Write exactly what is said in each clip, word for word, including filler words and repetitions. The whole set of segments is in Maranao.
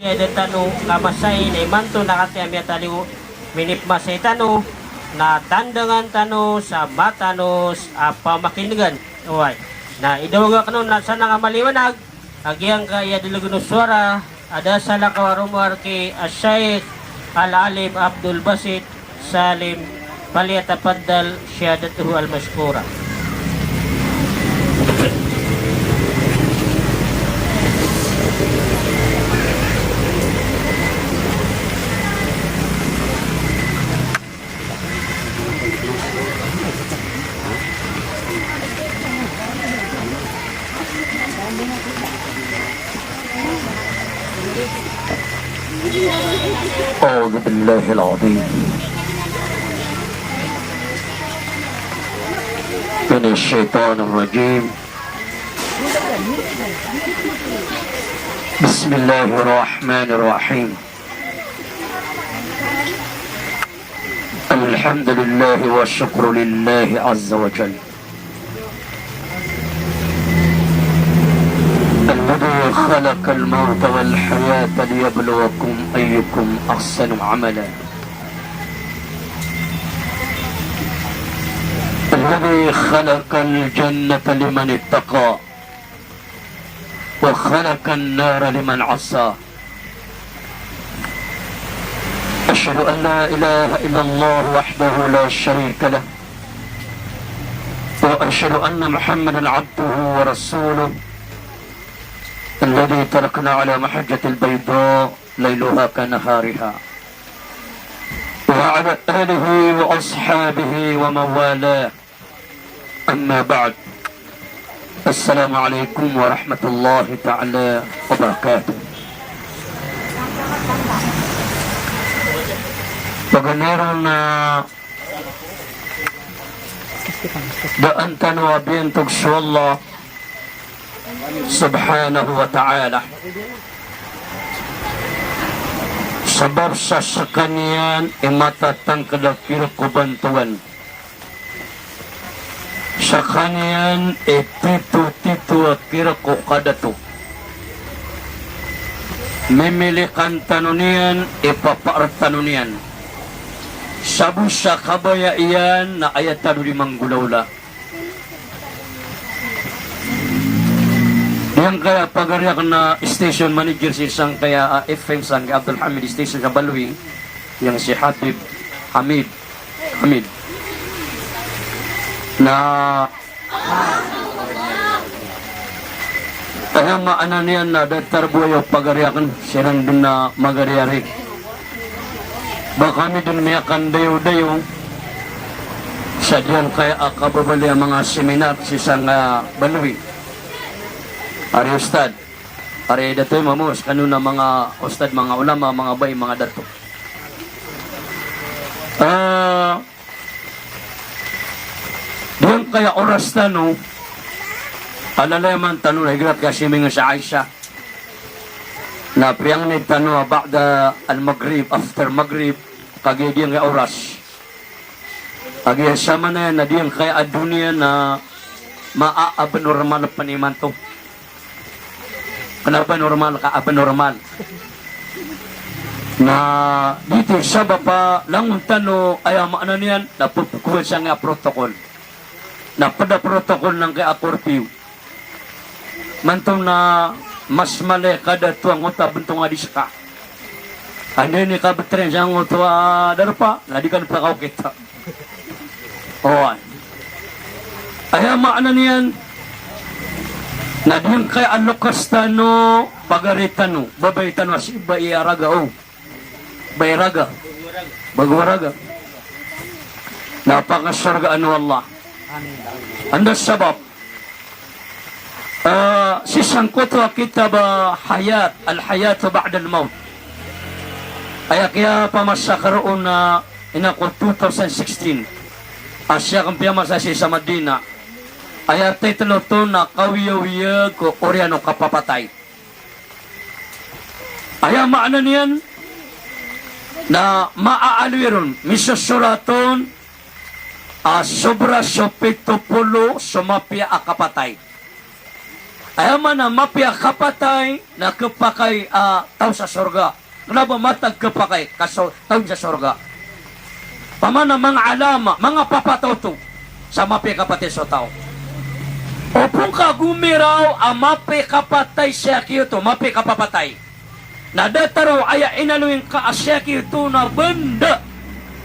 Aya da tano kamasai na imanto na katii a miyataliyo, minipmasai tano, na tandangan tano sa matanos a pamakin'gan. Oway. Na idawag akn on na sana nga maliwanag, a giyangkaya a dalagn o sowara, a da salakaw a rowar ki a Sheikh Al-Alim Abdul Basit Salim, falyatafaddal shahadatuhu al-mashkura. أعوذ بالله العظيم من الشيطان الرجيم. بسم الله الرحمن الرحيم. الحمد لله والشكر لله عز وجل، الذي خلق الموت والحياة ليبلوكم أيكم أحسن عملا، الذي خلق الجنة لمن اتقى وخلق النار لمن عصى. أشهد أن لا إله إلا الله وحده لا شريك له، وأشهد أن محمدا عبده ورسوله الذي تركنا على محجة البيضاء ليلها كنهارها، وعلى آله وأصحابه ومن والاه. Amma ba'd. Assalamu alaikum warahmatullahi ta'ala wabarakatuh. Paganay ron na daan tano a biyantog so Allah subhanahu wa ta'ala. Sabap sa skaniyan i matatangkd a pira ko bantogan. Skaniyan i tito-tito a kira ko kadato. Mimilikan tano niyan, ipapaar tano niyan. Sabo sa kabaya iyan na aya tano di manggolawla. Giyangkaya pagari akn a station manager sii sangkaya a F M sangkaya Abdul Hamid station sa Balwi, giyangsi Habib Hamid. Amin. Na aya maana niyan na datar bo aya pagari akn, siran dn a magari ari. Ba kami dn miyakandayo-dayo sa giyangkaya a kababaloy a manga seminar sii sangkaya Balwi. Ari ustad, ari dato, imam, os kano na manga ustad, manga ulama, manga bai, manga dato. Ah, giyangkaya oras tano, a lalayaman tano na igira ka siming sa Aisha. Na piyangni tano a ba'da al-maghrib, after maghrib, kagiya giyangkaya oras. Kagiya samanaya na giyangkaya a doniya na maa-abnormal pn imanto. Kna ba normal ka abnormal. Na giyoto i sabap a langon tano, aya maana niyan na pphowasa angkaya protocol. Na pd a protocol na angkaya a curfew. Imanto na mas mala i kadato angkoto a bntonga di ska. Anda ini ka btren sa angkoto a darpa, na di kano pakaokit. Oway. Aya maana niyan na giyangkaya a loks tano, pagari tano, babay tano a sii ba i raga, o. Ba i raga. Bago a raga. Na pakasorgaan o Allah. Anda sabap? Ah, sii sangkoto a kitab a Hayat, Al-Hayatu Ba'dal Mawt. Aya kiyapamasa ko roo na ina ko two thousand sixteen. A sii akn piyamasa sii sa Madina. Aya title oto na Kawiyawiyag ko Oriyan o Kapapatay. Aya maana niyan na maaaloy ron, misosorat on a sobra so pito polo so mapiya a kapatay. Aya maana mapiya kapatay na kepakay a taw sa sorga. Kena ba matag kepakay ka so-, taw sa sorga. Pamana manga alama, manga papataw oto sa mapiya kapatay so taw. Opama ka gomiraw a mapiya kapatay siya kiyoto, mapiya kapapatay. Na datar o aya inaloy ngka a siya kiyoto na benda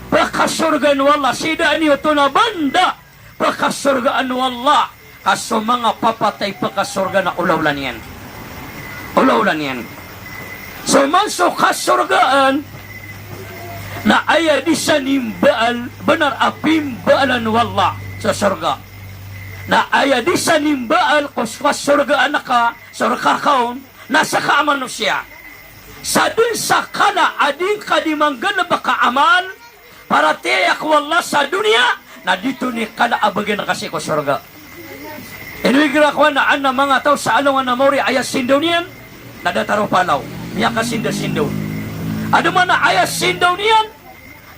pekasorgaan o Allah, sii daan iyoto na benda pekasorgaan o Allah, ka so manga papatay pekasorga na olaola niyan. Olaola niyan. So man so kasorgaan, na aya di sa nimbaal, benar a pimbaalan o Allah so sorga. Na aya di sa nimbaal ko so kasorgaan ka, so reka ka on, na seka a manosiya. Sa den sa kala a di ngka di manggalebek a amal, paratiyaya ko Allah sa doniya, na di toni kala a began ka sii ko sorga. Ino igira ko anan a manga taw sa alongan a maori aya sindaw niyan, na datar o palaw. Miyakasindasindaw. Aden man a aya sindaw niyan,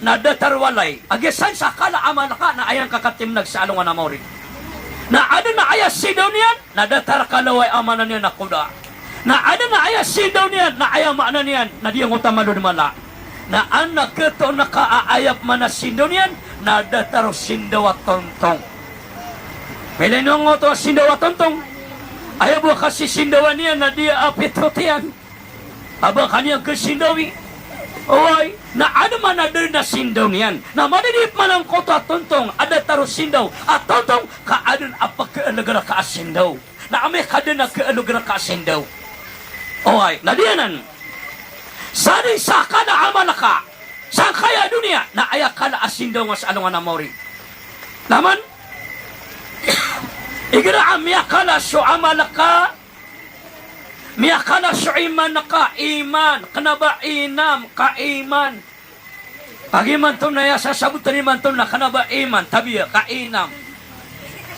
na datar o walay. Agiya san sa kala a amal ka na aya ngka katimnag sa alongan a maori. Na aden a aya sindaw niyan, na datar a kala o aya maana niyan na koda. Na aden a aya sindaw niyan, na aya maana niyan na di angkoto a malo den mala. Na an na ketoon ka a aya pman a sindaw niyan, na datar o sindaw a tontong. Miyailay niyo angkoto a sindaw a tontong. Aya bo a kasisindawan iyan na di a pitot iyan. Aba kaniyan kesindawi. Oway, na aden man a den a sindaw niyan. Na madadi pman angkoto a tontong, a datar o sindaw a tontong, ka aden a pekeelegen ka a sindaw. Na amay ka den a keelegen ka a sindaw. Oway, na di anan. Sa den sa kala a amal ka sangkaya doniya, na aya kala a sindaw nga sa alongan a maori. Naman, igira a miyakala so amal ka, miyakala so iman ka, iman, kena ba inam, ka iman. Pag imanto na aya sasabotan imanto na kena ba iman, tabiya, ka inam.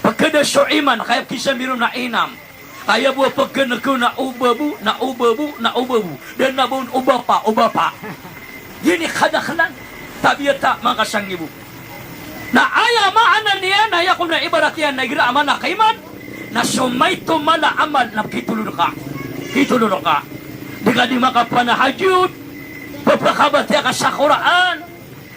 Pekeda so iman, kaya kisambi ron na inam. Aya bo a pekeda ko na o babo, na o babo, na o babo. Da na bo on o bapa, o bapa. Gini kadakelan. Tabiya ta, manga kasanggibo. Na aya maana niyan, na aya ko na ibarat iyan na igira a mala ka iman, na so maito mala a amal na kitolod ka. Kitolod ka. Di ka di makapanahajud, pepakabatiya ka sa Qur'an,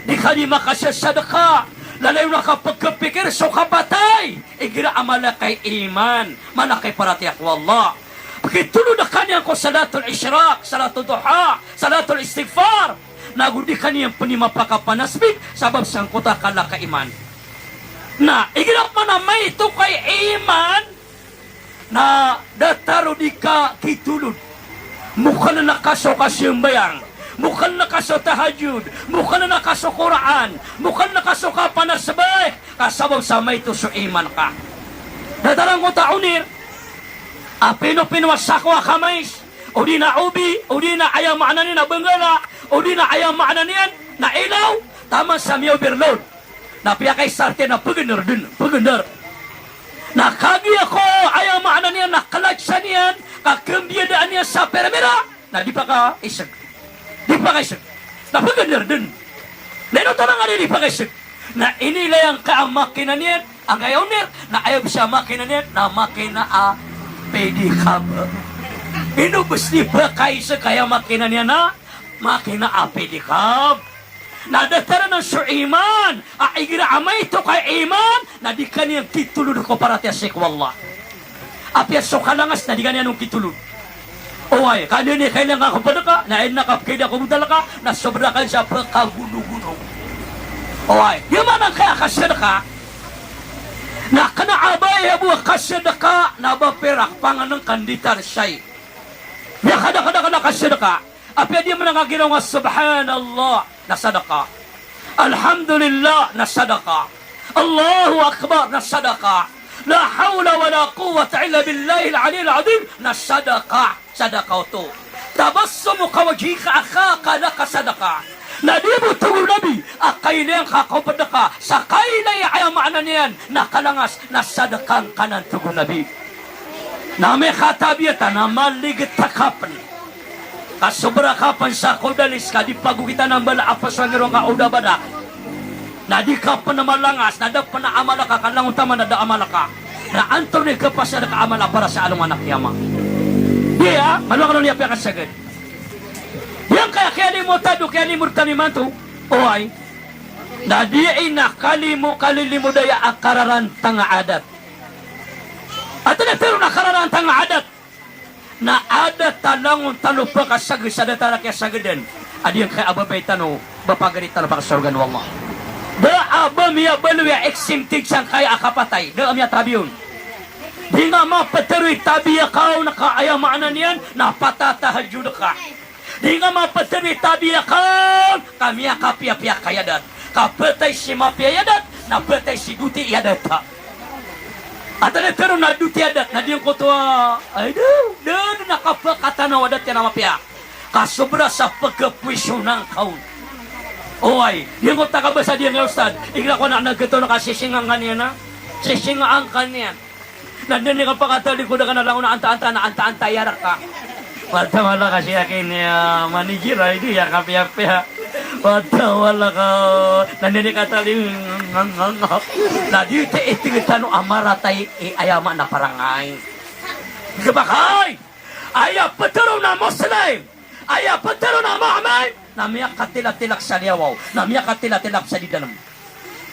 di ka di makasasadaka, lalayon ka pekepikir so kapatay, igira a mala ka i iman, mala ka i paratiyaya ko Allah. Kitolod ka niyan ko salatul ishraq, salatul duha, salatul istighfar. Na go di ka niyan peni mapakapanasbih, sabap sangkoto a kala ka iman. Na, igira pman a maito ka i iman, na datar o di ka kitolod. Mokalen ka so kasambayang, mokalen ka so tahajud, mokalen ka so Qur'an, mokalen ka so kapanasbih, ka sabap sa maito so iman ka. Datar angkoto a onir, a pinopino a sako a kamais, odi na obi, odi na aya maana niyan na benggala, odi na aya maana niyan na ilaw, taman sa miya-overload. Na piyakaisa rktano na pegender den, pegender. Na kagiya ko aya maana niyan na clutch sa niyan, ka kembiyadaan iyan sa permira, na di pakaiseg. Di pakaiseg. Na pegender den. Na ino oto na nga di pakaiseg. Na inilay angkaya a makina niyan, angkaya onir, na aya bes a makina niyan, na makina a pedicab. Ino bes di pakaiseg aya makina niyan na makina a pedicab. Na datar anan so iman, a igira a maito ka i iman, na di ka niyan kitolod ko paratiyaya sii ko Allah. Apiya so kalangas na di ka niyan on kitolod. Oway, ka di niyan kailangan ko pedeka, na aya na kapekeda ko botal ka, na sobra ka sa pekagonogono. Oway, di maana angkaya kasadeka. Na kena a ba aya bo a kasadeka, na ba perak panganan ka nditar shay. Miyakadakadaka na kasadeka. Apiya di maana angkaya ginawa nga subhanallah, na sadeka. Alhamdulillah, na sadeka. Allahu Akbar, na sadeka. La hawla wala quwwata illa billahil aliyyil azim, na sadeka. Sadeka oto. Tabassumuka wajhika akhaka laka sadeka. Na di bo, tig o Nabi, a kailay angka ko pedeka sa kailay a aya maana niyan na kalangas, na sadeka angka nan, tig o Nabi. Na amay ka tabiya ta na maliget ka pen. Ka sobra ka pen sa kodalis ka di pagokitan a mbala a paso a ngirong ka o da badak. Na di ka pen malangas, na da pen a amal ka, ka langon taman na da amal ka. Na antonaa i kapasad ka amal a para sa alongan a kiyama? Di a, mano kano niyan piyakasagad. Giyangkaya kiyalimod tano, kiyalimod tano imanto, oway. Na di aya na kalimo, kalilimod aya a kararantang a adat. Antonaa i tero na kararantang a adat? Na adat a langon tano pakasagad sa datar a kiyasagadan a giyangkaya a babay tano, ba pagari tano pakasorgan o Allah. Da a ba miyabaloy a exempted sangkaya a kapatay, da a miyatabi on. Di nga mapetero i tabiya ka on ka aya maana niyan na patatahajjud ka. Di nga mapetero i tabiya ka on ka miyakapiyapiya ka i adat. Ka petay si mapiya i adat, na petay si doti i adat. Antaa i tero na doti i adat, na giyangkoto a, ay, da, da, da, na kapakatanaw a adat iyan a mapiya. Ka sobra sa pekapoisonan ka on. Oway, giyangkoto a kabasa diyan a ustad. Igira ko na, na getono ka sisinga angka niyan a. Sisinga angka niyan. Na di niyan kapakatalikoda ka na langon a antaa-antaa, na antaa-antaa i arak ka. Wata wala ka siya kini, ah, manager, ay di, aya kapiyapiya. Wata wala ka, na di niyan katali, na di te itig tano a marata i, i aya maana parangay. Kapakay! Aya petero na Muslim, aya petero na mu'min, na miyakatilatilak sa liyawaw, na miyakatilatilak sa di dalem.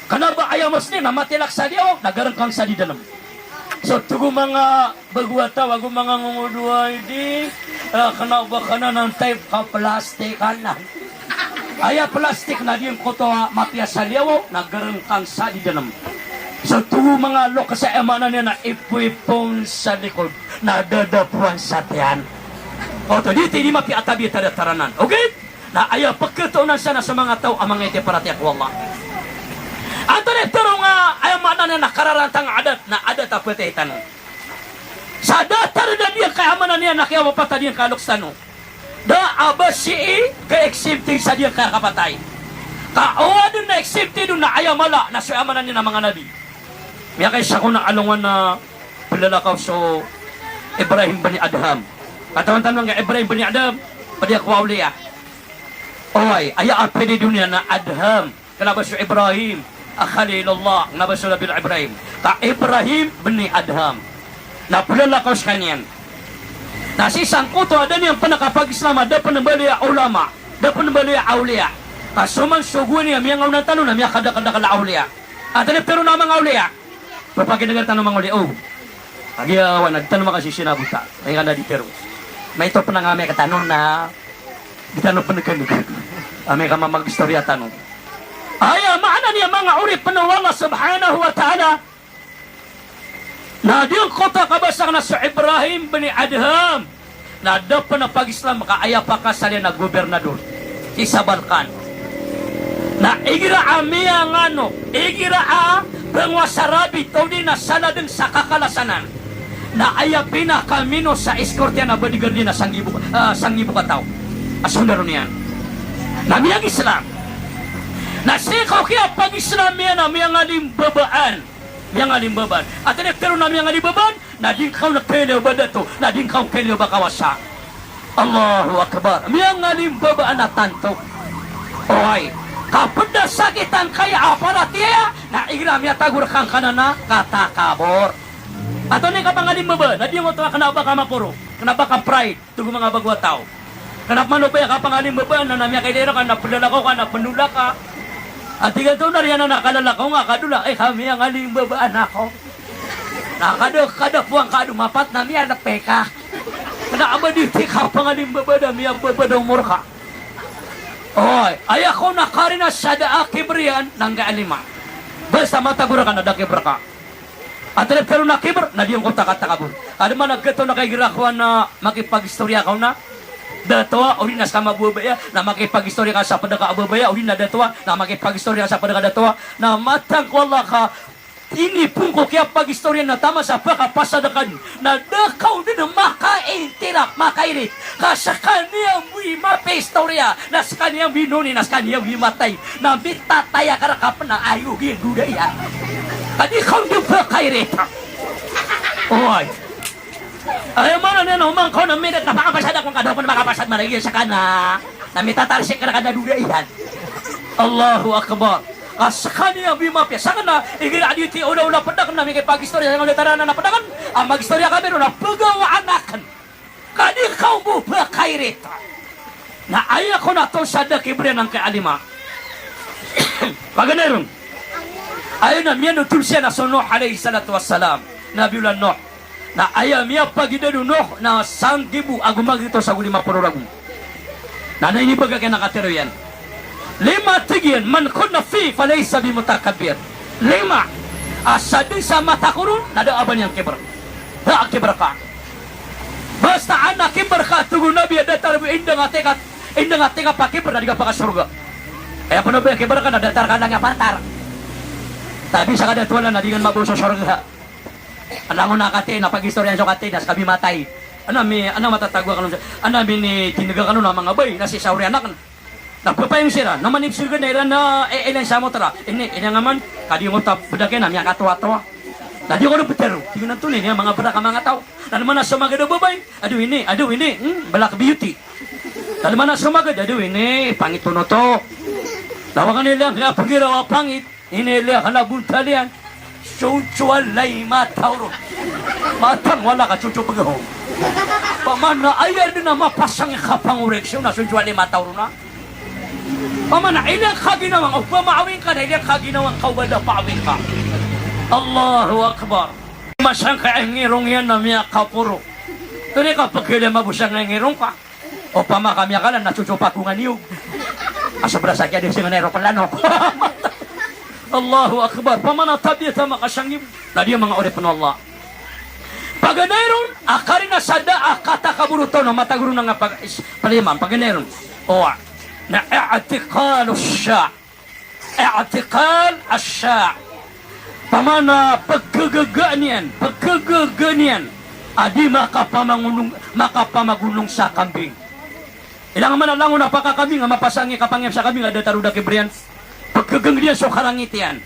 Kena ba aya Muslim na matilak sa liyawaw, na garengkang sa di dalem. So, togo manga bago a taw, ago manga ngongodoay di, ah, kena ba kena nan type ka plastic anan. Aya plastic na giyangkoto a mapiya sa liyawaw, na garengkang sa di dalem. So, togo manga lokes a aya maana niyan na ipoipon sa likod, na dadapowan sa tiyan. Oto, di ti di mapiya a tabiya a datar anan. Okay? Na aya peketoon anan sa na so manga taw a manga iti paratiyaya ko Allah. Antonaa i tero nga aya maana niyan na kararantang a adat, na adat a petay tano. Sa datar a da giyangkaya maana niyan na kiyawapat a giyangkaya lokes tano. Da a ba sii ka-exempted sa giyangkaya kapatay. Ka o aden a exempted on na aya mala na so aya maana niyan na manga nabi. Miyakaisa ko na alongan a pelalakaw so Ibrahim bin Adham. Katawan tano angkai Ibrahim bin Adham, ped iyan ko awliya. Oway, aya a ped i doniya na Adham. Kena ba so Ibrahim a Khalilullah, kena ba so Nabi Ibrahim. Ka Ibrahim bin Adham. Na pelalakaw sekaniyan. Na sii sangkoto a da niyan pen kapag-Islam a da pen mbaloy a ulama, da pen mbaloy a awliya. Ka so man so gowani a miyangaoona tano na miyakadakadakel a awliya. Antaa i tero na manga awliya? Pepakinegen tano manga awliya. O. Agiya wan, a di tano makasisinabota. Ay ka na di tero. Maito pen a nga amay ka tano na di tano pen kenegen. Amay ka mamagistoriya tano. Aya maana niyan manga oripen o Allah Subhanahu wa Ta'ala. Na giyangkoto a kabasa na so Ibrahim bin Adham. Na da pen a pag-Islam ka aya pakasal iyan na gobernador sii sa Balkan. Na igira a miyanganok, igira a pengowasa rabit, odi na saladeng sa kakalasanan. Na aya pinakamino sa escort iyan na bodyguard iyan na sanggibo, ah, sanggibo kataw a sondaro niyan. Na miyag-Islam. Na sii ko kiyapag-Islam iyan na miyangalimbabaan. Miyangalimbabaan. Antaa i tero na miyangalimbabaan, na di ngka on keliyo ba dato, na di ngka on keliyo ba kawasa. Allahu Akbar. Miyangalimbabaan a tanto. Oway. Ka ped a sakit angkaya a paratiyaya, na igira miyatago reka angkanan na katakabor. Antonaa i kapangalimbabaan, na di ngka on kena ba ka maporo, kena ba ka pride, togo manga bago a taw. Kena pman o ba aya kapangalimbabaan na, na miyakailay reka na pelalakaw ka na pendola ka. Antaa i ganto na riyan na kalalakaw nga kadola, eh, ka miyangalimbabaan ako. Na kada, kada poang ka domapat na miyalepe ka. Kena a ba di ti kapangalimbabaan a miyababad a omor ka. Oy, aya ko na karina sa da a kibr iyan, na ngga a lima. Basta matago reka na da a kibr ka. Antaa i tero na kibr, na giyangkoto a katakabor. Adi man a getono ka igira ko a na makipagistoriya ka on na dato a, odi na ska mababaya, na makipagistoriya ka sa ped a ka babaya, odi na dato a, na makipagistoriya ka sa ped a ka dato a, na matag ko Allah ka inipon ko kiyapagistoriya na taman sa pekapasad ka den, na da ka on den makaintirap, makairit. Ka sekaniyan bo i mapiya istoriya, na sekaniyan bo i noni, na sekaniyan bo i matay. Na mitataya ka reka pen a ayo giyangkoda iyan. Ka di ka on den pekairit. Oway. Aya maana niyan na oman ka on a mirit na pakapasad ako ngka, da ako on makapasad, mala iyan sekaniyan. Na mitatarsik ka reka na doda iyan. Allahu Akbar. Ka skaniyan bo i mapiya. Sakn na igira a di ti olaola pd akn na mikipagistoriya sa ngka o datar anan a pd akn a magistoriya kami ron a pgawaan akn. Ka di ka bo pkairit. Na aya kon a toon sa da kibriyan angkai a lima. Paganay ron. Aya na miyanotol siyan na so Nuh alayhis salatu wassalam. Nabiyullah Nuh. Na aya miyapagidad o Nuh na sanggibo ago magito sa go lima polo ragon. Na, na inibagak iyan a katharo iyan. Lima, tig iyan, "Man kunna fihi falaysa bimutakabbir." Lima a sadn sa mata ko ron na da a ba niyan kibr. Da a kibr ka. Basta adn a kibr ka, tig o Nabi, a datar bo, inda nga tig ka, inda nga tig ka pakibr na di ka pakasorga. Aya pn o ba kibr ka na datar ka na nga partar. Tapi sa kadatolan na di nga mabaw so sorga. Langon a kati, na pagistoriyan so kati, na ska bi matay. Ana mi, ana matatago akn, ana mi ni tinega kano na manga bay, na sii sa oriyan akn. Na pphayong siran, na manipsir ka na iran na, e, ilan sa motor a. Ini, ini nga man, kadi ngot a bdak iyan a miyakatoatoa. Na di ko na ptero, tig iyan antonaa ini a manga brak a manga taw. Na lman a somagad a babay, ado ini, ado ini, hmm, black beauty. Na lman a somagad, ado ini, pangit oto. Na o ba kn ilay a pagiraw a pangit. Ini ilay a kna bontal iyan. Sontsowa lay mata ron. Matang wala ka sontso pgaho. Pamana aya dn a mapasang i kapangorik siyo na sontsowa lay mata ron a. Pamana ilay a kaginawang, o pamaawing ka na ilay a kaginawang ka o ba da paawing ka. Allahu Akbar. Masang ka ingirong iyan na miyakaporo. Toni ka pagkilay mabosang ingirong ka. Opama ka miyakalan na sosopakongan iyo. Aso brasa kiya di singan aeroplano. Allahu Akbar. Pamana tabiya ta makasangib. Na di manga oripn o Allah. Paganay ron, a karina sa da a katakabor o taw na matagoro na nga pag-, is-, paliman. Paganay ron. Owa. Na i'tiqalu sha'. I'tiqal ash-sha'. Pamana pagkagagaan iyan, pagkagagaan iyan a di makapamangolong, makapamagonong sa kambing. Ilang mana langon a pakakambing a mapasang i kapangiyam sa kambing a datar o da kibriyan. Pagkagangd iyan so karangit iyan.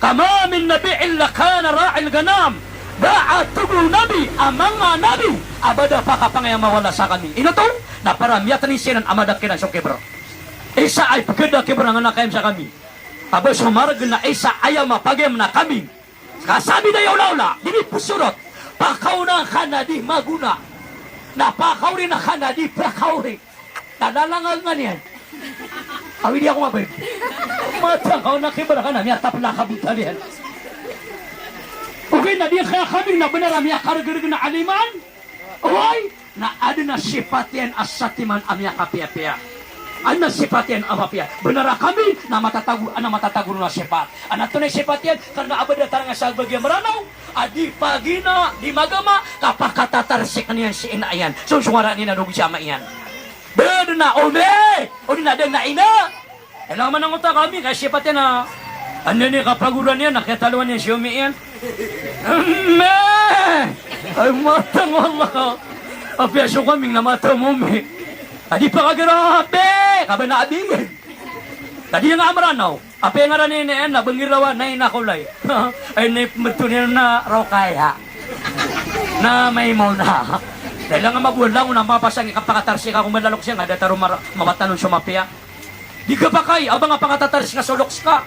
Kama min nabi illa kana ra'il ganam. Da a tig o nabi a manga nabi a ba da pakapangiyam a wala sa kambing. Ino oto? Na para miyatni siran a mada kiran so kibr. Isa a ipgda kibr a ngana kayam sa kambing. A ba so marg na isa aya mapagayam na kambing. Ka sabi da i olaola, di mi psorot. Pakaona ka na di magona. Na pakaori na ka na di pakaori. Na lalangal nga niyan. Awi di ako mabay. Matang ka o na kibr ka na miyatapla ka bontal iyan. Ogaid na di ka kambing na bnar a miyakargrg na aliman. Oy! Na adn a sipat iyan a satiman a miyakapiyapiya. Adn a sipat iyan a mapiya. Bnar a kambing na matatago, na matatago ron a sipat. Antonaa i sipat iyan? Karna a ba datar nga sa bagi a Mranaw a di pagina, di magama, ka pakatatarsik niyan si ina iyan. So, so ngaran iyan na dogo si ama iyan. Bnar na ome, o di na dn na ina. Ilang mana ngota kambing, ka sipat iyan a, anda ini kapagoran iyan, na kiyatalowan iyan si ome iyan. Ome! Ay, matang o Allah ka. Apiya so kambing na matang o ome. A di pakagrabe, ka ba na abi. Ka di nga a Mranaw. Apiya ngaran ini, na bngirawa, na ina ko lay. Ay, na ipmbto niyan na Rokaya. Na Maymuna. Dahil nga mabuwan langon a mapasang i kapakatarsik ako malalok siya nga datar o mara-, mawatanon so mapiya. Di ka pakay, a ba nga pakatatarsik ka so loks ka.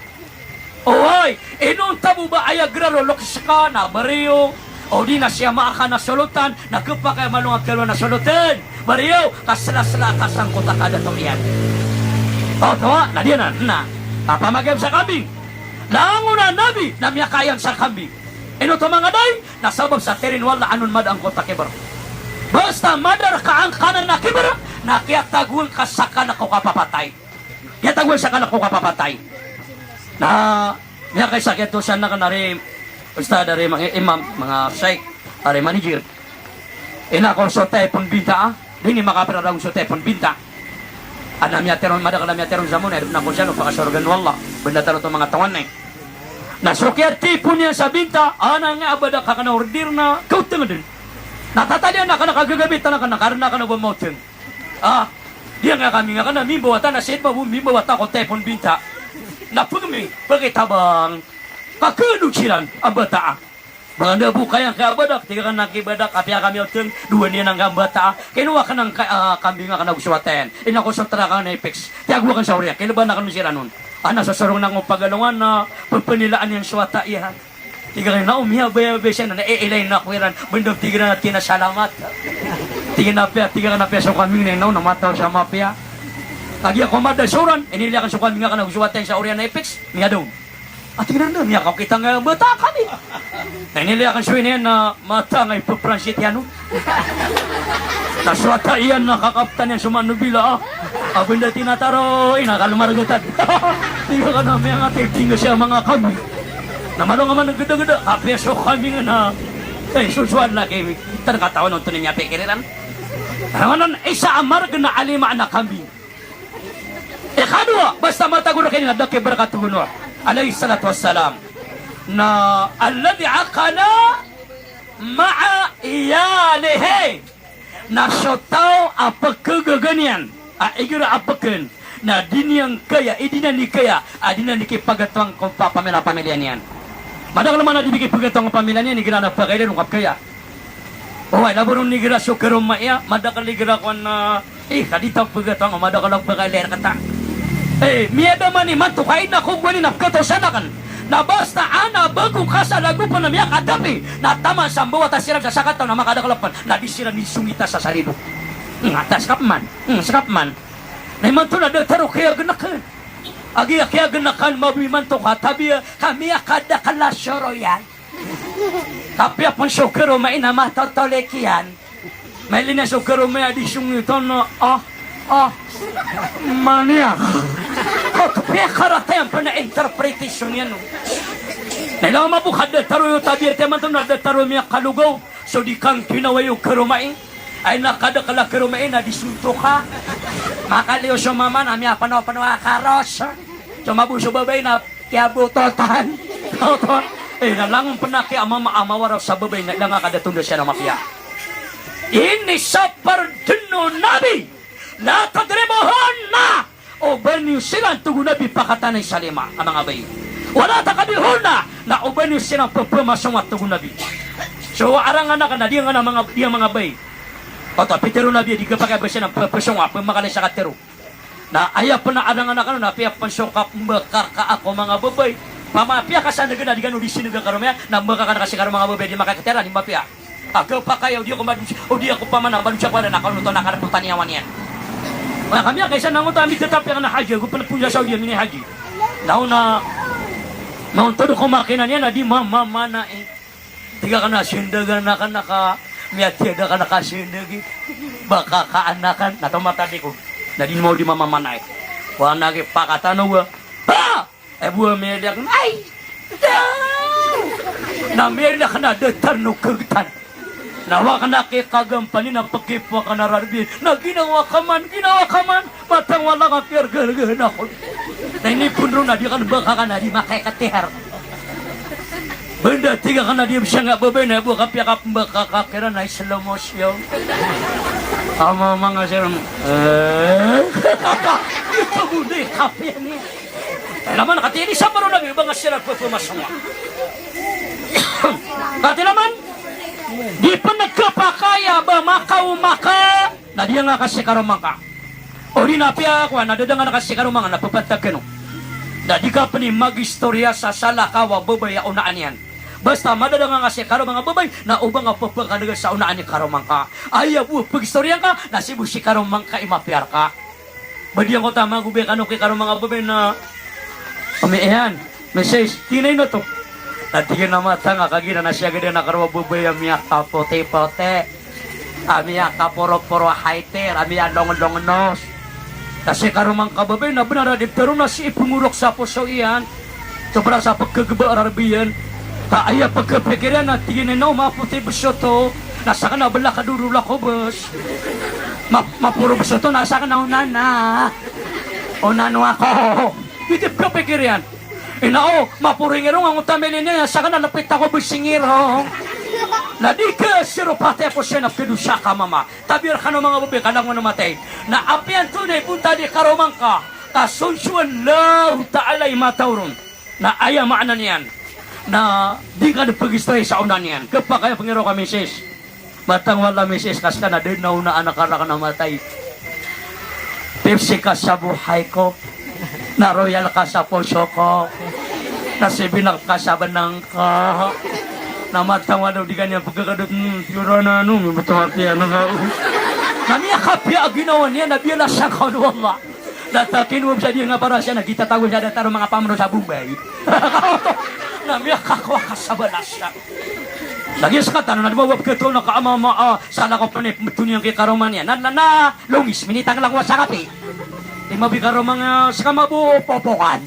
Oway, inonta bo ba aya grar o loks ka na bariyo, o di na siya maaka na solotan, na kepakay a malo nga kiyalowan a solotan. Bariyo, ka slasla ka sangkot a kadato iyan. O, tawa, na di anan, na. Kapamagayam sa kambing. Langon a nabi, na miyakaayam sa kambing. Ino oto manga day, na sabap sa tirin o Allah anon mada angkoto a kibr. Basta mada rka angkanan a kibr, na kiyatagoan ka sa kalk o kapapatay. Kiyatagoan sa kalk o kapapatay. Na miyakaisa kiyathosaan akn a ri ustad, a ri manga imam, manga shaykh, a ri manager. Ina ko so taypon binta a, di ini makapraraw so taypon binta. Adn a miyateron, madakl a miyateron sa mona, adn a ko siyan o pakasorgan o Allah. Bnda tano oto manga tawan na. Na so kiyatipon iyan sa binta, ana nga a ba da ka kna order na kaotng dn. Na tatalian akn a kagagamitan akn a karna akn a ba maotng. Ah, di nga kami nga kna mimbawata na sid ba bo mimbawata ko taypon binta. Na pgmi, pgitabang. Ka kano siran a bata a. Bangda bo kaya ka a badak, tig akn a kibadak, apiya kami otng, dowa niyan angka a bata a. Kinowa akn angka, ah, kambing akn a go so wata iyan. Ina ko so trak akn a ipix. Tiyago akn sa oriyan, kilban akn siran on. Ana sosorong na ngo pagalongan na pepenilaan iyan so wata iyan. Tig iyan na o miyabayabay siya na, na iilay na ko iran. Benda tig iran a kinasalamat. Tig iyan na piya, tig iyan na piya so kambing na ino na mataw sa mapiya. Kagiya ko mada soran, inilay akn so kambing akn ago so wata iyan sa oriyan na Apex, miyadaw. A tig iran na, miyakaokit angkaya bata a kambing. Na inilay akn so ina iyan na mata nga ipepransit iyan on. Na so wata iyan na kakaptan iyan so manobila, ah. A benda tinataro, ina kalmargotan. Tig iyan na miyangati, tig iyan siya manga kambing. Na malo nga manggedageda, kapiya so kambing na, eh, so, so laki, tan katawan onto na miyapikir iran. Ramanan isa a marg na alima na kambing. Ikadowa, basta matago rkaniyan na da kibarakat o Nuh alayhis salatu wassalam. Na alladhi aqala ma'a iyalihi. Na so taw a pkagaga niyan a igira a pkn na di niyan kaya, i di niyan di kaya a di niyan di kipagatoang ko pa-, pamilya-pamilya niyan. Madakl man a di di kipagatoang ko pamilya niyan igira na pakailay on kapkaya. Oway, labaw ron igira so karoma iyan, madakl igira kon na, eh, ka di ta pagatoang, madakl a pakailay rkata. Eh, miyada man imanto ka ina ko gowani na pkatosan akn. Na basta ana bago ka sa lagopan a miyakadapi, na taman sa mbawata siran sa sakataw na makadakl a pn, na di siran isongita sa saribo. Nga ta skap man, nga skap man. Na imanto na datar o kiyagn akn. Agiya kiyagn akn, mabaya imanto ka tabiya, ka miyakadakl a soroyan. Kapiya pn so karoma iyan na matotolik iyan. Mailay niyan so karoma iyan a di song iton, ah, ah, maniya. Kapiya karata iyan pn a interpretation iyan, no. Na ilay mambo ka datar o tabiya rkaniyan manto na datar o miyakalogaw. So di kangkinawa iyo karoma iyan. Ay na kadakl a karoma iyan na di sontoka. Makaliyo so mama na miyapanaw-panaw a karos. So mambo so babay na kiyabototan. Bototan. Eh, na langon pn a kiyamama a mawaraw sa babay na ilay nga kadatonda siya na mapiya. Ini sapar dn o Nabi, la tadribuhunna. O ba niyo siran, tig o Nabi, pakatanay sa lima a manga babay. Wala taqbihunna, na o ba niyo siran pepemasonga, tig o Nabi. So arangan akn na di nga na manga, di nga manga babay. Oto, pitharo o Nabi a di kapakay a ba siran pepesonga, pemakalay sa katharo. Na aya pn a adangan akn on na apiya pn so kapmbakaka ko manga babay. Pama apiya ka sa negen a di kano di sineg a karoma iyan, na mbakaka ka sii ko manga babay a di makakatera, di mapiya. A kapakay a o di ako madu-, o di ako pamana madosa ko adan a kanoto na karapotaniyawan iyan. Aya kami a kaisa na ngoto a mitetapi akn a haji, ago pn poon sa Saudi a mini-haji. Na o na, na ontod ko makina niyan a di mamamana, eh. Tig akn a sindagan akn a ka, miyatiyada akn a ka sindagi. Bakakaan akn, na tomatadikod. Na di mo di mamamana, eh. Wa na ki pakatano wa. Ha! Eh, bo a miyada akn, ay! Daw! Na miyada akn a datar o kagtan. Na wa akn a kikagampani na pekipo akn a rarbi. Na ginawa ka man, ginawa ka man. Matang wala ka kiyargargahan ako. Na inipon ron a di akn bakakan a di makikatihar. Benda tig akn a di bsanga babay na bo kapiya ka pmbakaka kiran na slow motion. Ama manga siran. Eh. Ito bo di kapiya niyan. Laman kati ini sapar o Nabi ba nga siran pepemasonga. Kati laman di pn kapakay a ba makaoma ka na di nga ka sii karoma ngka. O di na apiya kowan na dadangan ka sii karoma ngka na pepatag kano. Na di ka pn i magistoriya sa salakaw a babay a onaan iyan. Basta madadangan ka sii karoma nga babay na o ba nga pepekanega sa onaan i karoma ngka. Aya bo a pegistoriya ngka na sii bo sii karoma ngka i mapiya rka. Ba di angkoto a magobay kano ki karoma nga babay na, ami iyan, misis, tig iyan a ino oto? Na tig iyan a matang a kagiya na siyagadan a karoma babay a miyakapotipoti, a miyakaporoporo a haiter, a miyalonglongnos. Na sii karoma ngka babay na bnar a di ptharoon a sii pngorok sa poso iyan. Sobra sa pkhagba a rarbi iyan. Ka aya pkhapikir iyan na tig iyan a ino, mapoti bs oto. Na sakn a bla ka doro la ko bs. Ma-, maporo bs oto na sakn a onana. Onano ako. Giyoto i pkhapikir iyan. Ina o, maporo ingirong angkoto a mili niyan, na sakn a lpit ako bs ingirong. Na di ka siropati ako siya na pkhadosa ka mama. Tabiya rkano manga babay ka langon a matay. Na apiya antonaa i bontal i karoma ngka, ka sonsowan Allahu Ta'ala i mataw ron. Na aya maana niyan na di ngka dn pagistoriya sa onaan iyan. Khapakay a pangiraw ka misis. Matang wala misis ka ska na da dn a onaan ka rakn a matay. Pipsi ka sa bohay ko. Na royal ka sa poso ko. Na seven up ka sa benang ko. Na matang wadaw di kaniyan pegkakadot, hmm, piyora na ano, mibetong ati ano ka. Na miyakapiya a ginawa niyan, na biyalasan ka o Allah. Na takino bo sa di nga parasiya na gitatago sa datar o manga pamro sa Bombay. Na miyakakowa ka sa balasan. Lagid a sekatano na di ba wap keto na ka ama ma, ah, sala ko pene betoni ang ke karoma niyan. Na, na, na, longis, minitang lang wa sa kape. Di mabi karoma nga seka mabo popokan.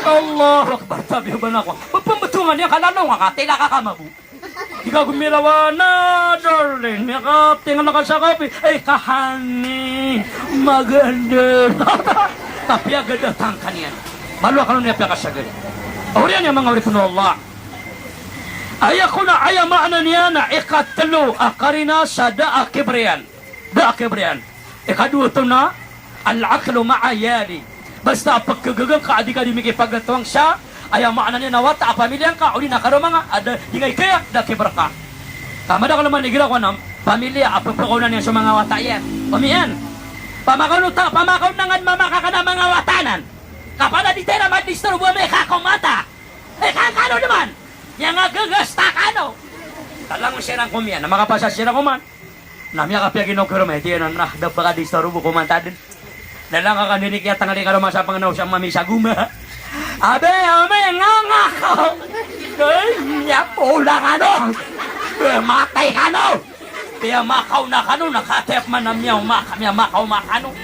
Allahu Akbar, tabi ba na ko. Pembetongan niyan ka lalong ka, tila ka ka mabo. Di ka gomirawa na, darling, niyan ka tingal ka sa kape. Ay, ka honey, maganda. Tapi agad a tangka niyan. Malo kano niyan piyakasagad. Oriyan iyan manga oripn o Allah. Aya kon a aya maana niyan na ikatlo a karina sa da a kibr iyan. Da a kibr iyan. Ikadowa oto na al-aqlu ma'a iyali. Basta a pkagaga ngka a di ka di mikipagatoang sa aya maana niyan na wata a pamilya ngka, odi na karoma nga a da, di nga ikaya, da a kibr ka. Ka madakl man igira ko anam pamilya a pphakaona niyan so manga wata iyan. Omiyan. Pamakaon ta, pamakaon na ngka mamakakan a manga wata anan. Kapada di tera madisturbo a mekakawata. Eh, kan kano dn man. Aya nga gagasta kano. Talang siran ko miyan, na makapasa siran ko man. Na miyakapiya ginawa ko roma, iti na, na, da pkadisturbo ko man ta dn. Na lang ka kano ini kiyatangli ka roma sa pangnaw sa mami sa goma. Abe, abe, nga nga ko. Ay, miyapola kano. Be, matay kano. Piyamakaw na kano, na katep man a miyaoma ka, miyamakaw ma kano.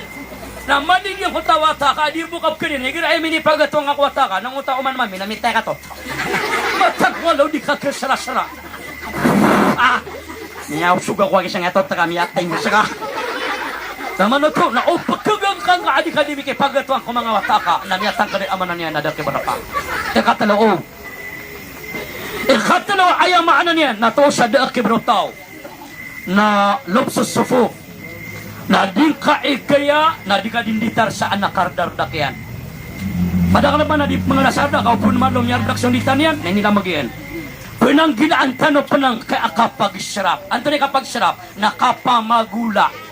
Na mani di ko ta wata ka, di bo ka pkadin, igira aya minipagatoang ko wata ka, na ngota oman mami, na mitay ka to. Matag walaw di ka ksrasra. Ah, miyaosog ako a gisang eto, taka miyatay mo saka. Na mano to, na o pkagaga ngka a di ka di mikipagatoang ko manga wata ka, na miyatangkd i amana niyan na da a kibr ka. Ikatlo, o. Ikatlo, aya maana niyan na to sa da a kibr o taw. Na lubsus sufuf. Na di ngka ikaya, na di ka di nditar sa ana kardardak iyan. Madakl man a di pngalasada ka o pn malo miyardak so nditar iyan, na inilamag iyan. Pnanggilaan tano pn angkai a kapagisrap. Antonaa i kapagisrap? Na kapamagola.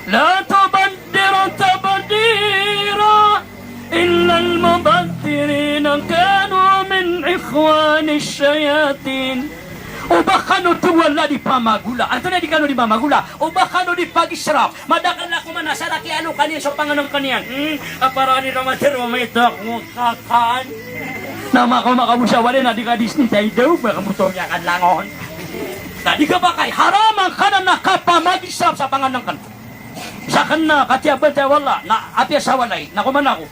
La tubaddir tabdira, innal mubaddirina kanu min ikhwani shayatin. O ba kano towala di pamagola. Antonaa i di kano di pamagola? O ba kano di pagisrap. Madakl a koman a sarak i alo kaniyan so pangnngkn iyan. Hmm, a para di ramatir o maitak mo kakan. Na makaoma ka bo sa walay na di ka di sni tay daw, ba ka bo to miyakan langon. Na di ka pakay, haram angkanan a kapamagisrap sa pangnngkn. Sakn na katiyaban taya wala, na apiya sa walay, na koman ako.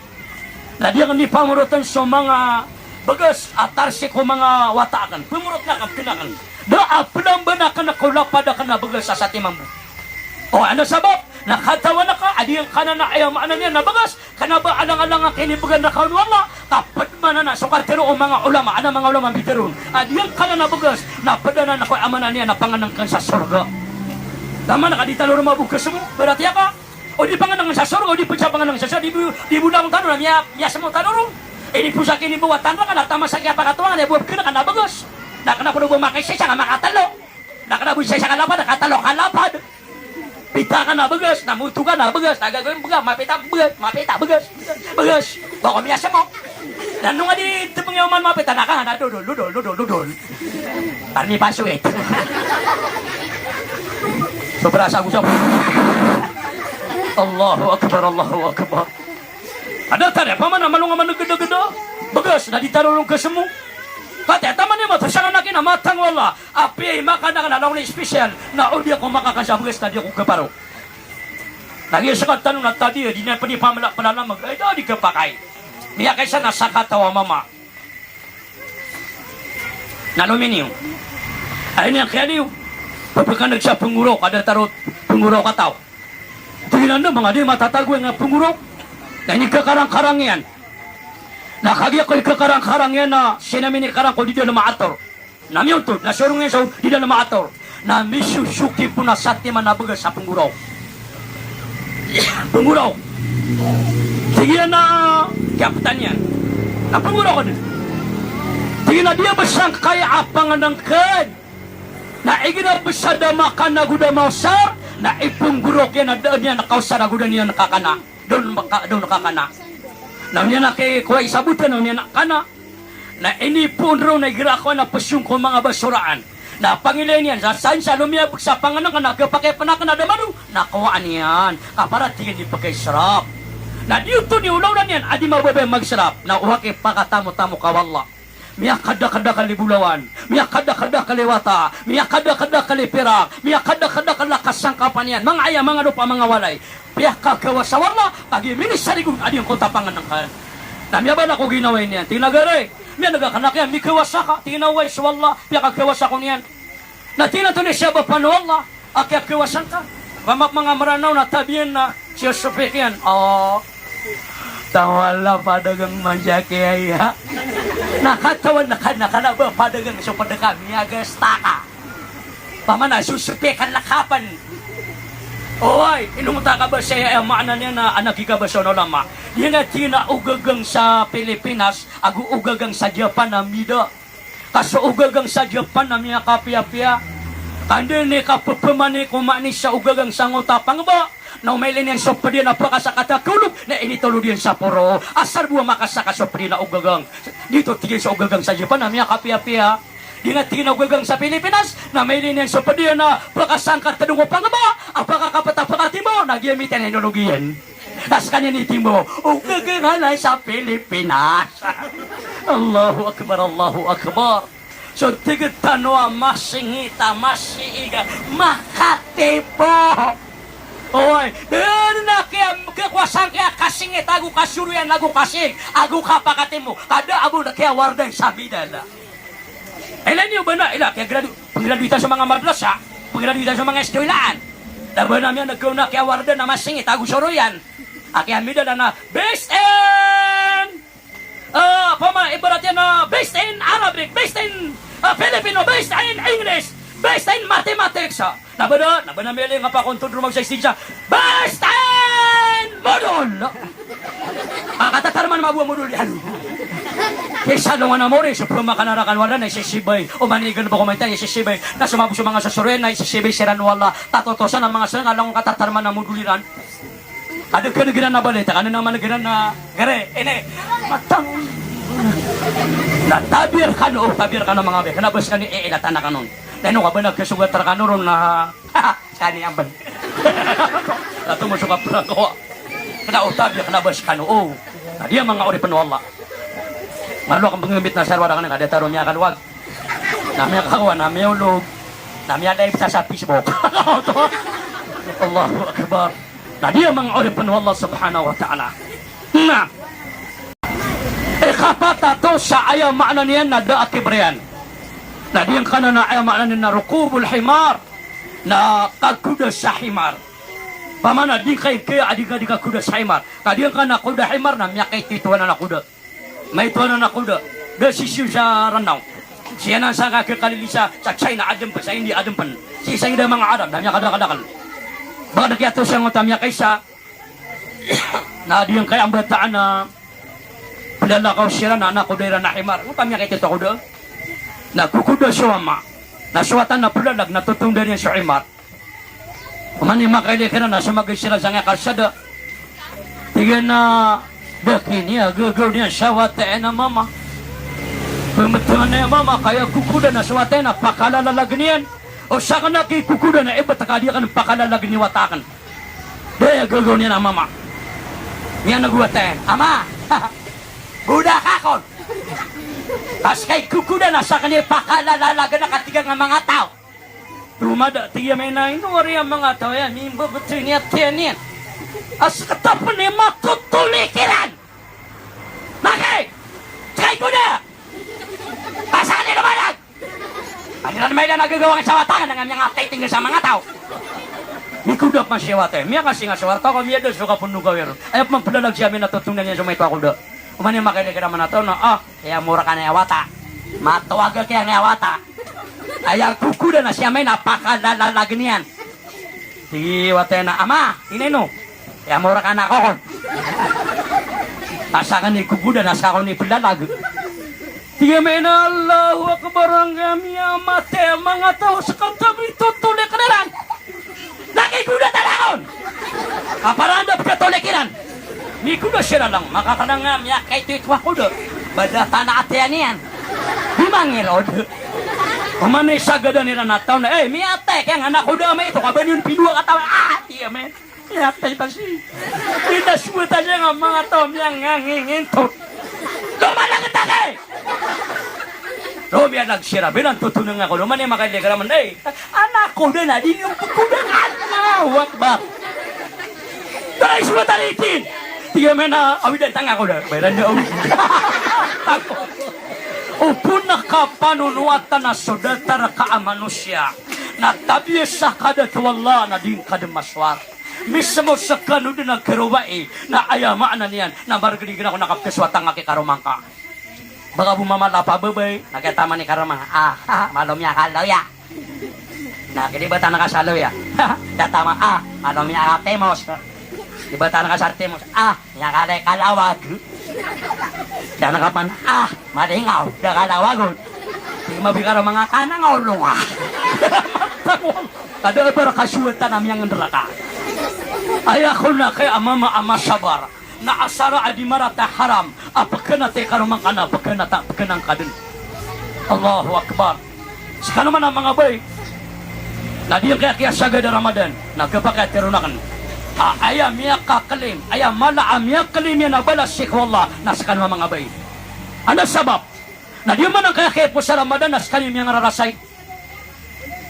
Na di akn di pamorotn so manga bgas a tarsik o manga wata akn. Pmorotn akn, pkn akn. Da a plamba akn ko lapad akn a bgas a satiman bo. O, ano sabap? Na katawan ka a di angkanan a aya maana niyan na bgas, kna ba alang-alang a kinibgan rka on o Allah, ka pd man anan so kartero o manga ulama, anan manga ulama a pitharo on. A di angkanan a bgas, na pd anan ko aya maana niyan na pangnngkn sa sorga. Taman ka di tano roo mabogkas mo, baratiya ka. O di pangnngkn sa sorga, o di pd sa pangnngkn sa sorga, di bo, di bo langon tano na miya, miyasmo tano ron. Iniposak, inibawatan rka na taman sa kiyapakatowangan, aya bo a pkn ka na bgas. Na kna ko bo makaisa-isa ka makatlo. Na kna bo isa-isa ka lapad, katlo ka lapad. Pita ka na bgas, na moto ka na bgas, na gagawin bgas, mapita bgas, mapita bgas, bgas. Ba ko miyasmo. Na ino nga di tpng iyan oman mapita, na ka na dodol, dodol, dodol, dodol. Parni paswit. Sobra sa gusap. Allahu Akbar, Allahu Akbar. Ada tari apa mana malong a manggdagda. Bgas na di tano ron kasmo. Kati a taman iyan matosangan aki na matang wala. Apiya i makan akn a lawan i special. Na o di ako makakan sa bgas na di ako kaparo. Na giya sktano na tadi, di niyan pd i pamla-, plalamg. Ay, da di kapakay. Miyakaisa na sakataw a mama. Na lominiyo. Ay niyan kiyaliyo. Pphakandg sa pnggorok, a datar o pnggorok a taw. Tig iyan a manga di matatago iyan a pnggorok. Na inikakarang-karang iyan. Na kagiya ko ikakarang-karang iyan na sii na minikarang ko di dalm a ator. Na miyontod, na sorong iyan so di dalm a ator. Na misosoki pn a satiman a bgas a pnggorok. Pnggorok. Tig iyan a kiyaptan iyan. Na pnggorok dn. Tig iyan a di a bs angkaya a pangnngkn. Na igira bs a da makan ago da maosar, na ipnggorok iyan a da niyan kaosar ago da niyan kakana. Doon maka-, doon kakana. Na miyanaki kowa i sabotan, na miyanak kana. Na inipoon roo na igira kowa na pesong ko manga basoraan. Na pangilay niyan, sa san sa lomiyabek sa pangenengken na kepakay penaken a da mado, na kowaan iyan. Ka para tig iyan di pekaiserap. Na di oto ni olaola niyan a di mababaya magserap. Na owa kipakatamotamo ka o Allah. Miyakadakadakel i bolawan, miyakadakadakel i wata, miyakadakadakel i pirak, miyakadakadakel a kasangkapan iyan, manga aya, manga lopa, manga walay. Piyakakawasa o Allah, kagiya minisarigon a di ngka oto pangenengken. Na miyabana ko ginawa niyan, tig iyan a gari, miyaneg aken a kiya mikawasa ka, tig iyan a oway so Allah, piyakakawasa ko niyan. Na tig iyan a antonaa i sabap o Allah a kiyakawasa ngka? Opama ko manga Meranaw na tabiya na siyosopik iyan. O, tawala padagang manjakiya iya. Na katawan na kana, kana ba padagang so ped ka, miyagasta ka. Opama na sosopik ka lakapen. Oway, ino ngka kabasa aya, aya maana niyan na anak i kabasa o ulama. Di na tig iyan a ogagang sa Pilipinas ago ogagang sa Japan a mbida. Ka so ogagang sa Japan na miyakapiyapiya. Ka anda i kapepemani ko maani sa ogagang sa ngota pangeba. Na omailay niyan so ped iyan a pekasakata kolog, na initolod iyan sa poro. Asar bo a makasaka so ped iyan a ogagang. Giyoto tig iyan so ogagang sa Japan na miyakapiyapiya. Di na tig iyan a ogagang sa Pilipinas, na mailay niyan so ped iyan a pekasangkat tedong o pangeba, a pekakapet a pekatimbo, na giyamit iyan a inolog iyan. Na sekaniyan i timbo, ogagang anay sa Pilipinas. Allahu Akbar, Allahu Akbar. So tig tano a masingit a masiig a makatibo. Oway, den a kiya, kiya kowa sangkiya kasingit ago kasoroyan ago kasiig ago kapakatibo. Ka da a bo na kiyawardan sa midala. Ilay niyo bana, ilay, kiyagradu-, penggraduate so manga madrasa, penggraduate so manga eskolaan. Da bana miyaneg ka on a kiyawardan a masingit ago soroyan. A kiyamidala na best in, ah, opama, ibarat iyan na best in Arabic, best in, ah, Filipino, best in English, best in mathematics, ah. Na bana, na bana miyailay nga pakontod roo magsaistig sa best in modol. Ah, katatarman mabo a modol iyan. Kisa longan a mori, so pemakan a rakan wala na isisibay. Oman i galebek ko maita isisibay. Na so mabo so manga sosoroyan na isisibay siran wala. Tatotosan a manga sanga langon katatarman a modol iran. Ada ka negeran a balita, ka na naman negeran a gare, ini, matang. Na tabiya rekano, tabiya rekano manga bi, kena bes kani, eh, ila tana kanon. Na ino ka ba na kesogat rekano ron na, kani amben. Ato mo so kaperang ko. Kena o tabiya, kena bes kano, o. Na di a manga oripen o Allah. Malo aken pengembit na sarwa rekano, kada taro niya kalowag. Na miyakawan, na miyolog, na miyadayb sa, sa Facebook. Allahu Akbar. Na di a manga oripen o Allah Subhanahu wa Ta'ala. Na ikapat a tosa a aya maana niyan na da a kibreyan. Na di ngka na, na aya maana niyan na rukubul himar. Na kagoda sa himar. Pamana di ngka ingkaya a di ngka di kagoda sa himar. Ka di ngka na koda himar na miyakaitito anan a koda. Maito anan a koda. Da sisiyo sa Ranaw. Siyanan sa kakekalilisa sa China a dempen, sa India a dempen. Sii sa ida manga Arab, na miyakadakadakel. Ba da kiyatosa ngota miyakaisa. Na di ngkaya a mbataan a pelalakaw siran na, na koda iran a himar. Ngota miyakaitito a koda. Na kokoda so ama. Na so wata na pelalag na totondan iyan so himar. Oman i makailay kiran na somagad siran sangkai a kalsada. Tig iyan a, da kini a gagaw niyan sa wata iyan a mama. Pembetengan iyan a mama, kaya kokoda na so wata iyan a pakalalagen iyan. O saken a kikokoda na ibet ka di aken pakalalagen i wata aken. Da aya gagaw niyan a mama. Miyaneg o wata iyan, "Ama, goda ka kon." Ka seka i kokoda na saken i pakalalagen a katig a manga taw. Roma da, tig iyan a maina, ino ari a manga taw iyan, mimbebeteng iyan a tiyan iyan. A sekatapen i matotoli kiran. Maki! Seka i koda! Pasaken i lomalag! An iran mailay na gagaw angkai sa wata, na nga miyangatay tinggal sa manga taw. Mikoda pman si wata iyan. Miyakasinga so wata ko, miyada so kapondogawir. Aya pman pelalag si amin a totondan iyan so maito a koda. Oman i makailay kiran a manga taw na, ah, aya mora ka na aya wata. Matowag ka aya wata. Aya kokoda na siya maina pakalalagen iyan. Tig i wata iyan a, "Ama, ino ino? Aya mora ka na ako kon." A saken i kokoda na seka kon i pelalag. Tig iyan a maina, Allahu Akbar, angkaya miyamatay a manga taw, sekatapen i totoli kiran. Lagid i koda tano kon. Ka para anda pekatoli kiran. Mikoda siran lang, makakanang nga miyakaitoito a koda. Ba da tana a tiyan iyan. Di mangirod. Oman i sagadan iran a taw na, eh, miyatay ka nga na koda, ama, ito ka ba niyan pidowa ka taw? Ah, iya, men. Miyatay ta si. Di na suwat a siya nga manga taw, miyangangingintot. Lomalang ta ka, eh! Lomiyalag siran, bilang totoneng ako, loman iya makailay ka raman, eh. Anak ko da na, di niyo pagkudangan. Allahu Akbar. Taray so mataritin. Tiga mena, awidan tanga ko da. Bayaran niyo, awid. Opama ka panonowatan a so datar ka a manosiya na tabiasa ka da ko Allah na di ngka da masowat. Mismo sekano den a kerobai na aya maana niyan na margeligen ako na kapkesowatan ka ki karoma ngka. Baka bo mamala pa babay, na kiyataman i karoma, ah, ah, malo miyakalaw iya. Na kidibatan ka sa law iya. Kiyataman, ah, malo miyakatimos. Dibatan ka sa timos, ah, miyakalaw i kalawag. Kiyana ka pan, ah, malingaw, da kalawag on. Di mabikar o manga kanang olong, ah. Kada a baraka suwatan a miyangenderaka. Aya ko na kay a mama a masabar. Na asar a di marata haram a pekhanat i karoma ngka na pekhanat a pekhanat ngka den. Allahu Akbar. Sekano man a manga bai na di ngka kiyasagad a Ramadan na kepakay a teron aken a aya miyakakelim, aya mala a miyakelim iyan a balas sii ko Allah na sekano a manga bai. Anda sabap na di man ngka kiyapos a Ramadan na sekano i miyangararasay.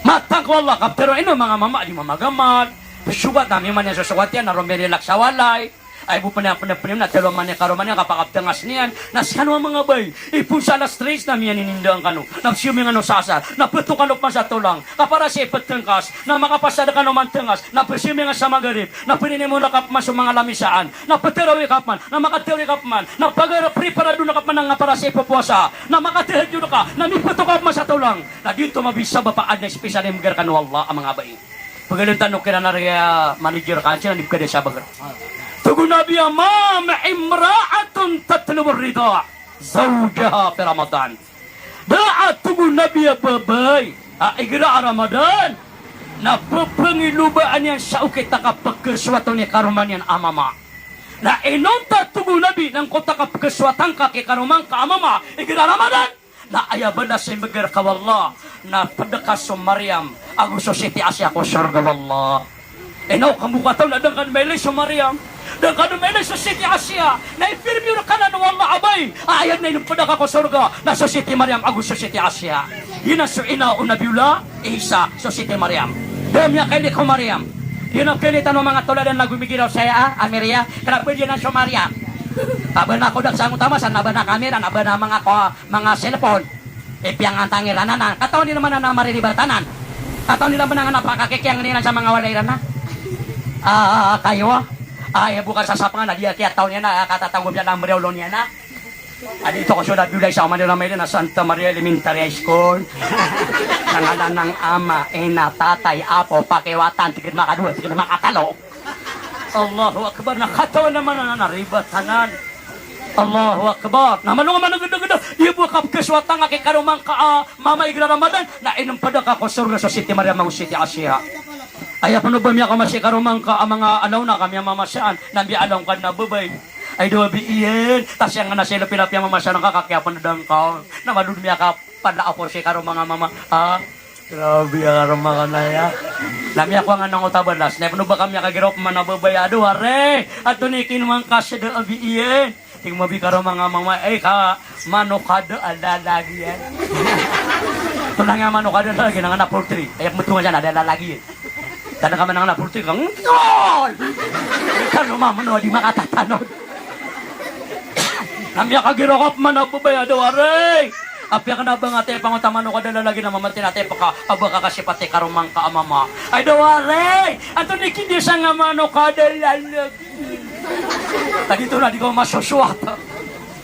Matang ko Allah, kaptero ino manga mama a di mamagamal. Pesowat na miyaman iyan so sowat iyan na romirilak sa walay. Ay bo pena, pena, pena, na telo mani karoma niyan kapakaptengas niyan. Na sekano a manga bai, ipon sa alas tres na miyanininda ngkano. Na pesiyo miyangano sa asar. Na petokan o pman sa tolang. Kapara si petengkas. Na makapasad kano mantengas. Na pesiyo miyangano sa magarib. Na peninimon raka pman so manga lamisaan. Na petarawi ka pman. Na makatarawi ka pman. Na pagar preparado na ka pman a ngka para si pepowasa. Na makatahajud ka. Na mipetokan o pman sa tolang. Na di oto mabisa ba pa adn a special i mbegar kano o Allah a manga bai. Pegalen tano kiran a riya manager ka ansi na di pekada sa begar. Togo Nabi a, "Ma min imra'atin tatlubur ridha zawjiha fi Ramadan." Da a togo Nabi a babay a igira a Ramadan na pepengilobaan iyan sa okit a kapekesowat on i karoma niyan a mama. Na inonta togo Nabi na angkoto a kapekesowatan ka ki karoma ngka a mama igira a Ramadan. Na aya balas i mbegar ka o Allah na ped ka so Maryam ago so Siti Asiya ko sorga o Allah. Ino ka mokataw na da ngka den mailay so Maryam, da ngka den mailay so Siti Asiya. Na ipirmiyo rekanan o Allah a bai a aya den a inomped ka ko sorga na so Siti Maryam ago so Siti Asiya. Giyanan so ina o Nabiyullah Isa, so Siti Maryam. Da miyakailay ko Maryam. Giyanan kailay tano a manga toladan lago migira o saya a Miriya. Kena ba giyanan so Maryam. Aba na kodak sa angkoto a masa na aba na kamera na aba na manga ko manga cellphone. Ipiyangantang iran anan. Katawan iran man anan a mariribatan anan. Katawan iran man anan a pakakikiyang iran sa manga walay iran a, ah, kayo a, ah, aya bo kasasapengan a di a kiyataw niyan a, ah, katatago biyan a meriya olo niyan a. A di to ko so Nabiyullah Isa, oman iran mailay na Santa Maria Elementary High School. Sa ngalan ng Ama, Ina, Tatay, Apo, Pakiwatan, tig iran makadowa, tig iran makatelo. Allahu Akbar, na katawan iran man anan a ribatan anan. Allahu Akbar. Na malo nga manegedeged, di bo kapekesowatan ka ki karoma ngka a mama igira Ramadan, na inomped ka ko sorga so Siti Maryam ago Siti Asiya. Aya peno ba miyakaoma si karoma ngka a manga alaw na ka miyamamasaan, na miyalaw ngka den a babay. Ay dawa bi iyan, ta siyang na sii lopi na piyamamasaan ka ka kiyapened angka on. Na malo den miyaka Pala ako si karoma nga mama. Ah, grabe ya karoma ka na ya. Na miyakowa nga nangkoto a balas. Na ipno ba ka miyakagiraw pman a babay a, "Adowa re, antonaa i kinowa ngka sa da a bi iyan?" Tig mambo i karoma nga mama, "Ay ka, manok a da a lalag iyan." Tonaa nga manok a da a lalag iyan, na nga na poultry. Aya pmotongan iyan a da a lalag iyan. Tanda ka man nga na poultry ka. Ngol! Karoma mano a di makatatanod. Na miyakagiraw ka pman a babay a, "Adowa re, apiya kena ba nga tepang o ta manok a da a lalag iyan a mama, tina tepaka a ba ka kasipat i karoma ngka a mama." "Ay adowa re, antonaa i kidiya sa nga manok a da a lalag iyan?" Tadi to na di ko masosowat.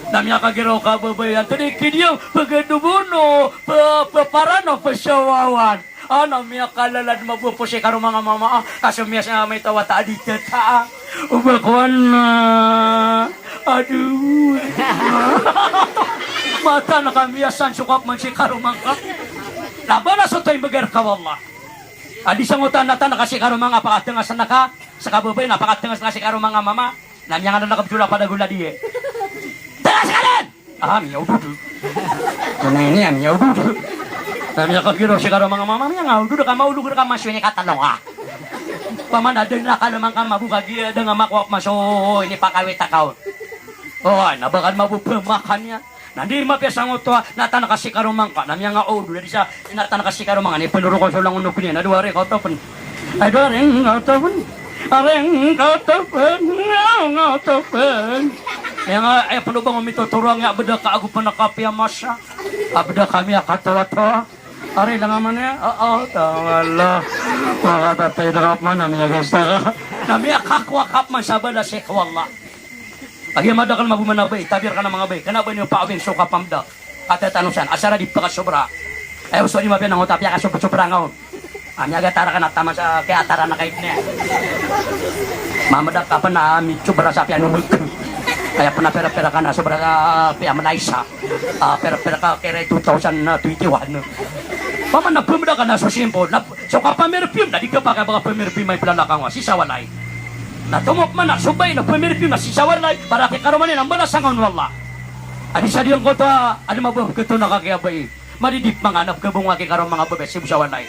Na miyakagiraw ka a babay, "Antonaa i kidiya, pagadobo no, pe-, peparan o pesawawan?" Ana miyakalalad mabopos i karoma nga mama, ah, ka so miyasa nga maito a wata a di tata, ah. Oba kowan na. Adowa. Matan ka miyasan so kapman si karoma nga. Na ba na so taw imbegar ka, wallah. A di sangotan na tan ka si karoma nga pakatengas na ka, sa kababay na pakatengas na ka si karoma nga mama. Na miyangalalakab so lapad a golad iyan. Tara sekaniyan! Ah, miyaodod. Ano ini, ah, miyaodod. Na miyakagiraw si karoma nga mama, miyangaodod ka, maolog ka, masoy ini katalong ka. Paman, aden na kalaman ka, mabukag iya, aden nga makowa, masoy ini pakawit akaw. O, na ba kan mabubemakan iyan. Na di mapiya sangoto a, na tanaka si karoma ngka, na miyangaodod, na di sa, na tanaka si karoma ngka, ni penoro ko so langon o keniyan, na dowa ri kaoto pen. Ay, dowa ri kaoto pen. Ari ngka oto pen, ngka oto pen. Aya nga, aya pen o ba nga mitotoro a nga beda ka ago pen a kapiya masa. A beda kami a katowa-towa. Ari langaman iyan, o, o, tawala. Makatatay na ka pen a miyagasta ka. Na miyakakowa ka pen sa bala si kawala. Agi a madakel mabo man a bai, tabir ka na manga bai. Kena ba niyo paawin so kapamda. Katatanosan, asar a di pakasobra. Ay, oso di mapiya nangoto a piya kasob-, sobra ngaon. A, miyagatara ka na taman sa kiyatara na kaid niyan. Mamedak ka pen a misobra sa piya numeg. Aya pen a pera-pera ka na sobra sa piya melaisa. A, pera-pera ka kira two thousand twenty-one. Paman na pemedak ka na so simple. Na so kapamerpium na di ka pakay baka pemerpium a iplalakang wa sisa walay. Na tomop man a so bai na pemerpium na sisa walay, para ki karoma niyan na mbala sa ngaon wala. A di sa di angkoto a, a di mababketo na kakiya bai. Madidip manga na pkebong a ki karoma nga babay sibsa walay.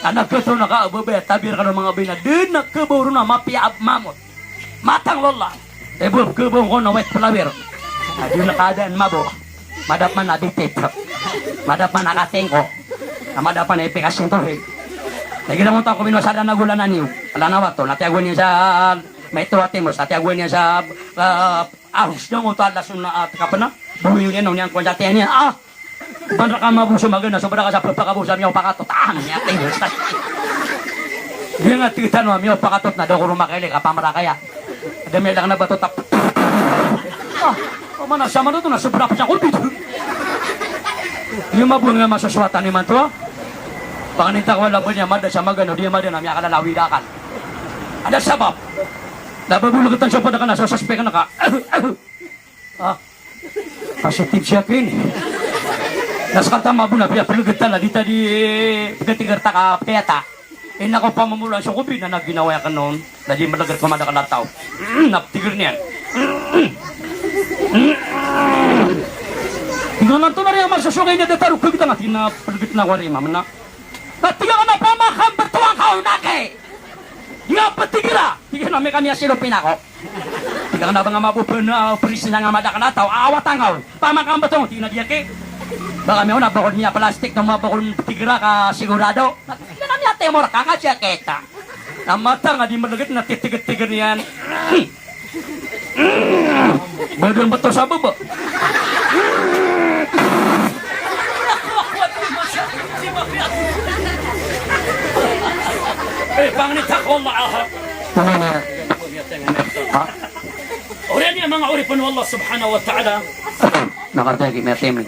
A na keto na ka babay a tabir ka na manga bai na den na keboro na mapiya a mamot. Matang lola. Ebo kebong ko na white flower. A di na kaadaan mabo. Madap man a ditip. Madap man a katingko. A madap man a ipikasintohi. Lagi na mo ta ko minwa sa dana gulanan iyo. Ala na wato, na tiyago niyan sa, maito a timos, na tiyago niyan sa, ah, ahos na mo ta ala suna at kapena. Buyo niyan, no niyan ko sa tiyan niyan. Ah! Ban raka mabo so magana, so ba raka sa pepakabosa miyaw pakatot. Ah, miyating, ustad. Di nga tigitan wa miyaw pakatot na da ko roma kaili ka pamara kaya. Da miyadak na bato tap. Ah, o mana sa mano to na sobra pa sa kulbit. Di mabo nga masaswatan imanto. Panganinta ko wala ba niya mada sa magana, di mada na miyakalalawi dakan. Ada sabab. Da babulugetan so pada ka na so suspek na ka. Ah, positive siya kini. Na sekanta mabo na piyapelegetan na di ta di pegetiger ta ka piyata. Ina ko pamamula so kopi na naginawa ya kenon. Na di meleget ko madakel a taw. Na petiger niyan. Ino na to na riya masosogay niya da taro kegita nga tina peleget na wari mamena. Na tiga ka na pamakan betuang kaw nake. Di nga petiger a. Tiga na mekaniya silo pinako. Tiga ka na ba nga mabo pen a, ah, operation nga madakel a taw, awat angaw. Pamakam betong, tig iyan a di aki. Ba kami on a bakol miya plastik, na mabakol tigira ka sigurado. Tig iyan a miya temor ka nga siya kita. Na mata nga di meleget na titiger-tiger niyan. Badan beto sa baba. Eh, pangni takwa Allah, aha. Tama na. Ha? Oriyan iyan manga oripn o Allah subhanahu wa ta'ala. Nakartay ki meeting.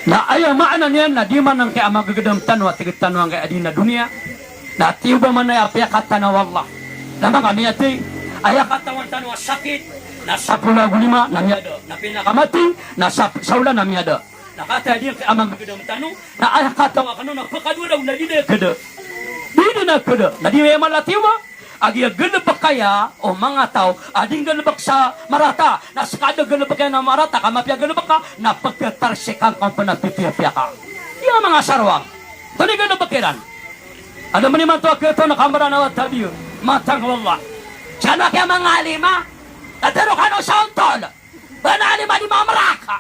Na aya maana niyan na di man angkaya a magagedam tano a tig tano angkaya a di na doniya. Na tiyoba man aya a piyakatana o Allah. Na manga miyatay, aya katawan tano a sakit, na sapolo ago lima na miyada. Na pinakamatay, na sap-, saola na miyada. Na kataya di angkaya a magagedam tano, na aya katawan kano na pekadowa ragon na di da keda. Di da na keda. Na di aya mala tiyoba. A giya galebek aya o manga taw a di nggalebek sa marata, na seka da galebek iyan a marata ka mapiya galebek ka, na peketarsikan ka pen a pipiyapiya ka. Iya manga sarwang. Toni galebek iran. Ada mani manto a ketaw na kamera na wata biyo. Matang o Allah. Sana kiya manga alima. Na tero kano sa ontol. Ba na alima di mameraka.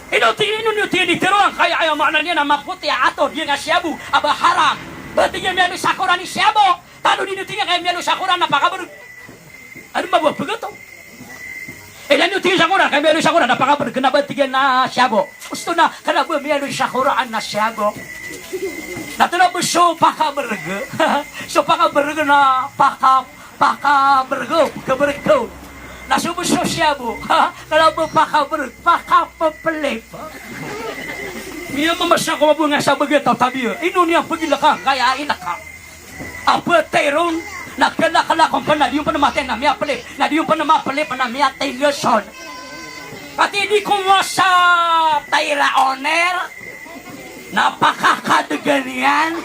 Ino ti, ino niyo ti, di tero angkaya aya maana niyan a mapoti a ato, di nga siyabo, a ba haram. Ba tig iyan miyaloy sa Qur'an i siyabo. Tano di niyo tig iyan kaya miyaloy sa Qur'an na pakabereg. Ano ba buwag pegeto? Eh, na niyo tig iyan sa Qur'an, kaya miyaloy sa Qur'an na pakabereg, kena ba tig iyan na siyabo. Gusto na, kena ba miyaloy sa Qur'an na siyabo. Na tena ba so pakabereg. So pakabereg na paka Pakabereg, kabereg ko. Na so bo so siyabo, ha? Kena ba pakabereg, pakapepelip. Miya mamasa ko mabonga sa bagay taw tabiya. Ino niyan pegilaka, kaya ilaka. A petay ron, na kelakela ko pen na di on pen matay na miyapelip, na di on pen mapelip na miyatay leson. Pati di ko masa tayra oner, na pakakadegan iyan,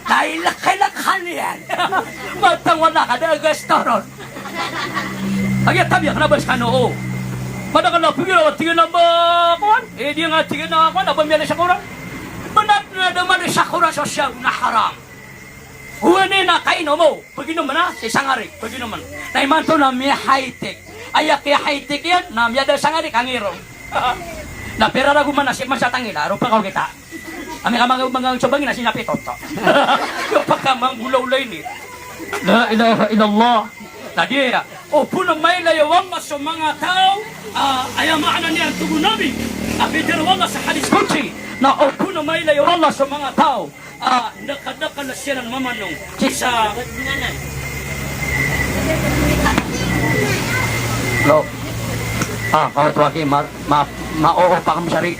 na ilekilek ka niyan. Matang wala ka da gasto ron. Agi a tabiya kna ba skano o. Madakl a pgiraw a tig iyan a ba kowan. E, di nga tig iyan a kowan a ba miyalay sa Qur'an. Bnar na da miyalay sa Qur'an so siyago na haram. Oway, na kainom o. Pginomn a, sii sangari. Pginomn. Na imanto na miya-high-tech. Aya kiya-high-tech iyan, na miyada sangari kangirong. Na pira rago man a sii man sa tangila, ropakaw kita. Ami ka manga, manga so bangin a sii na pitoto. Yo pakamanggolawla ini. La ilaha illallah. Na di aya. O pn a mailay o Allah so manga taw, ah, aya maana niyan tig o Nabi. A pitharo o Allah sa hadith qudsi. Na o pn a mailay o Allah so manga taw. Ah, ndakadakl siran mamanong. Sii sa. Lo. Ah, kaw to aki, ma, ma, ma, oo, pakam sari.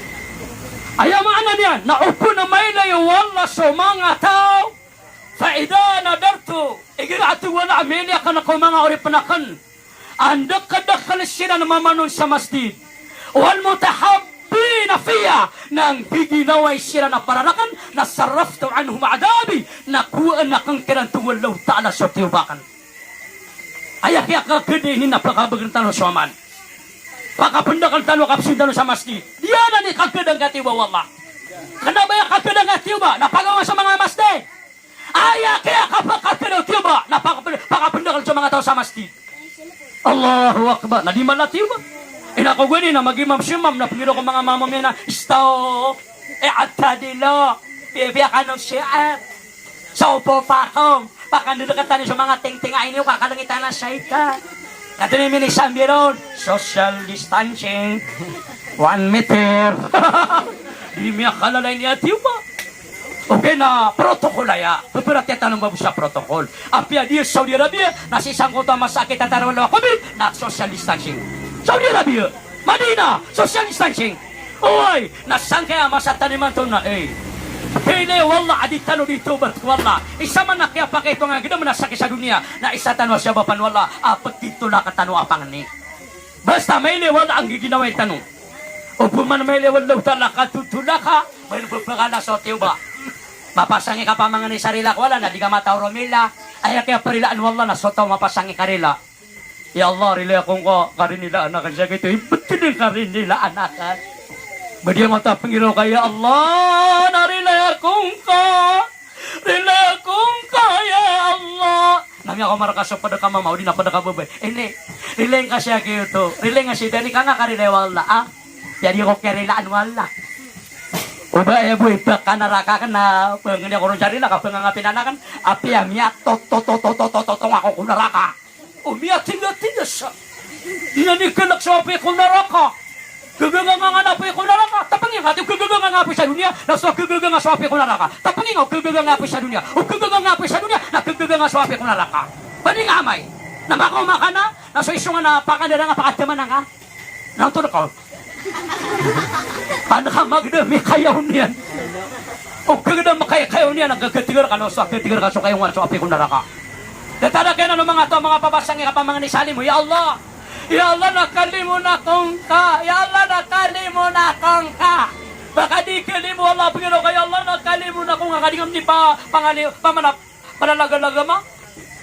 Aya maana niyan, na o pn a mailay o Allah so manga taw. Fa idha nadhartu, igira a tig o Allah a mailay akn ko manga oripn akn. A ndakadakl siran mamanong sa masjid. Wal mutahabbina fiyya, na nggiginawai siran a para rakn, na sarraftu anhum adhabi, na kowaan akn kiran tig o Allahu Ta'ala so tiyoba akn. Aya kiyakagad ini na pakabagr tano so amal. Pakapndakl tano, kapsn tano sa masjid. Di anan i kagad angka tiyoba o Allah. Kna ba aya kagad angka tiyoba, na pagawa so manga masjid. Aya kiyakapakagad o tiyoba, na pakapn-, pakapndakl so manga taw sa masjid. Allahu Akbar. Na di mala tiyoba. Ina ko goni na mag-imam si imam na pngiro ko manga mamom iyan a, "Stop. I'tadilu. Pipiya kano siya. Sawfufakum." Pakandadakatan iyo so manga tingting a iniyo ka kalangitan a shaytan. Katharo i minisambi ron, social distancing. One meter. Di miyakalala ini a tiyoba. Okay na protocol aya. Pphratiyaya tano mambo sa protocol. Apiya di Saudi Arabia, na sii sangkoto a masa a kitataro o COVID, na social distancing. Saudi Arabia, Madina, social distancing. Oway, na sangkaya a masa tano imanto na, eh. Kailay o Allah a di tano di tobat ko Allah. Isa man a kiyapakaitonga gdam na sakit sa doniya, na isa tano a siyabapan o Allah a pkitolaka tano a pangni. Basta mailay o Allah a nggiginawai tano. O pman mailay o Allahu Ta'ala ka totolaka, ba ino pphakala so tiyoba. Mapasangi ka pamangni sa rila ko Allah na di ka mataw romila. Aya kiyaparilaan o Allah na so taw mapasangi ka rila. Ya Allah, rilai ako ngka, karinilaan akn sa giyoto, ibt ini karinilaan akn. Ba di angkoto a pngiraw ka, ya Allah, na rilai ako ngka. Rilai ako ngka, ya Allah. Na miyakomarka so pd ka mama, odi na pd ka babay. Ini, rilai ngka sa giyoto. Rilai ngka sa dani ka nga karilai o Allah, ah. Jadi ako kiyarilaan o Allah. O ba aya bo i pkanaraka akn na pangni ako ron sa rila ka pangangapin akn. Apiya miyatot, tot, tot, ako ko naraka. O, miyatinga-tinga sa. Di na nikalk so apoy ko naraka. Gagaganga nga apoy ko naraka. Tapngi nga, di gagaganga nga apoy sa doniya. Na so gagaganga so apoy ko naraka. Tapngi nga, o gagaganga nga apoy sa doniya. O gagaganga nga apoy sa doniya. Na gagaganga so apoy ko naraka. Pwede nga amay. Na makaoma ka na. Na so isonga na pakadara nga pakataman nga. Na oto na ka. Ano ka magdami kayaw niyan? O kagdam kayaw niyan, ang gagatigar ka, no? So, gatigar ka, so kayaw nga, so apoy ko naraka. Datar a kena no manga to, manga pabasang i kapamangni sa limo, ya Allah. Ya Allah, na kalimo na ako ngka. Ya Allah, na kalimo na ako ngka. Ba ka di kalimo, Allah, pagiro ka, ya Allah, na kalimo na ako ngka. Ka di nga mni pa, pangali, pamanap, panalaga-laga ma.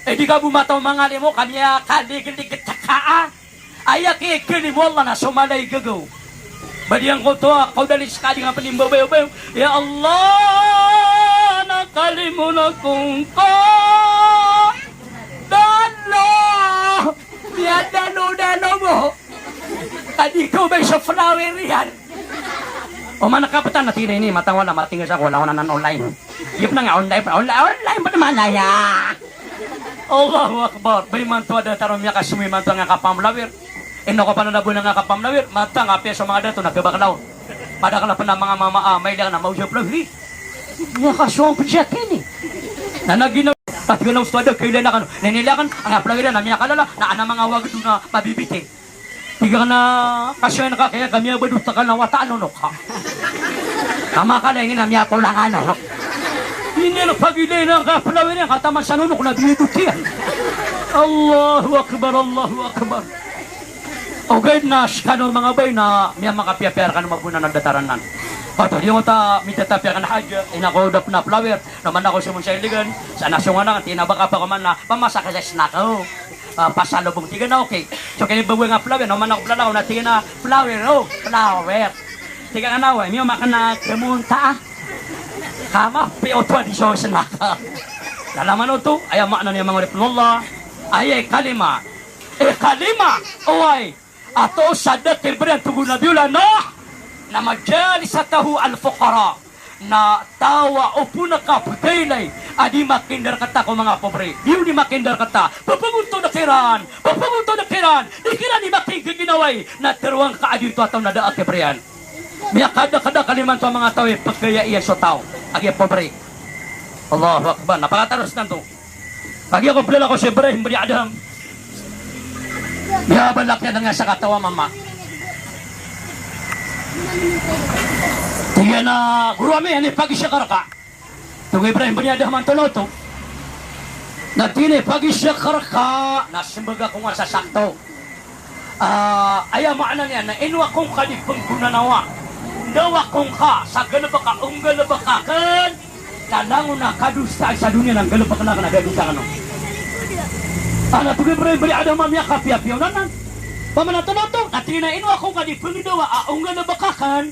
Eh, di ka bo mataw mangalimo, ka miyakaliglig ka, ah. Aya kikalimo o Allah na so mala i gagaw. Ba di angkoto a kaodalis ka di nga pn i mbabayobayo. Ya Allah, na kalimo na ako ngka. Dano! Miyadano-dano bo. Ka di ko ba so flower iyan. O mana kaptan na tig iyan ini, matang wala, mating sa ko, wala, wala nan online. Iyap na nga online, online, online pn man aya. Allahu Akbar. Ba imanto a datar a miyakasimo imanto a nga kapamlawir. Ino ko pn a da bo na nga kapamlawir, matang apiya so manga dato na kabaklaw. Madakl a pn a manga mama a mailay akn a maoya plawir. Miyakasong pn siya kini. Na nagina, tig iyan a ustad a kailay akn. Ninilakan, a nga plawir na miyakalala, na ana manga wagd na mabibiting. Tig akn a, kasoy na ka kaya kami a badot ka na wata ano no ka. Kamakalay ngka na miyatolangan, ano. Ini na pagilay na ka, palawi na ka, taman sa nonok na biyadot iyan. Allahu Akbar, Allahu Akbar. Ogaid na skano manga bay na miyamakapiyapiyar kano mabona na datar anan. Oto, di ngota mitatapiyar kano haja, ina ko dap na palawi, na mana ko simon sa iligan, sa nasongan na, tina baka pa ko mana, pamasa ka sa snack, oh. Ah, pasalobong, tig iyan a okay. So kinibagoy nga flower, na oman ako plalaw, na tig iyan a flower, o, flower. Tig iyan a, oway, miyaoma ka na kemonta, a. Kamapiya oto a di so sena ka. Lalaman oto, aya maana niyan manga oripn o Allah. Aya ikalima. Ikalima, oway. A toos a da kibri iyan, tig o Nabiyullah Nuh, na majalisatahu al-fuqara. Na taw a opama ka pthailay a di makindarkta ko manga pobre. Di o di makindarkta. Pphagotod kiran. Pphagotod kiran. Di kiran di makigaginawai. Na tharoang ka a giyoto a taw na da a kibri iyan. Miyakadakadakl imanto a manga taw i pkaya iyan so taw a giya pobre. Allahu Akbar. Na pakataros tanto. Kagiya ko plalaw ko si Ibrahim bin Adham. Miyabalak iyan a sakataw a mama. Tig iyan a, goro ami, inipagiza ka rka. Tig o Ibrahim bin Adham antonaa oto. Na tig iyan a ipagiza ka rka, na smbag ako nga sa sakto. Ah, aya maana niyan na ino ako ngka di pnggonanawa. Ndaw ako ngka sa galbk a onggalbk akn, na langon a kadosaan sa doniya na nggalbkn akn na da a dosa akn on. Ah, na tig o Ibrahim bin Adham a miyakapiyapiya on anan. Pamana oto, na tig iyan a ino ako ngka di pnggonanawa a onggalbk akn,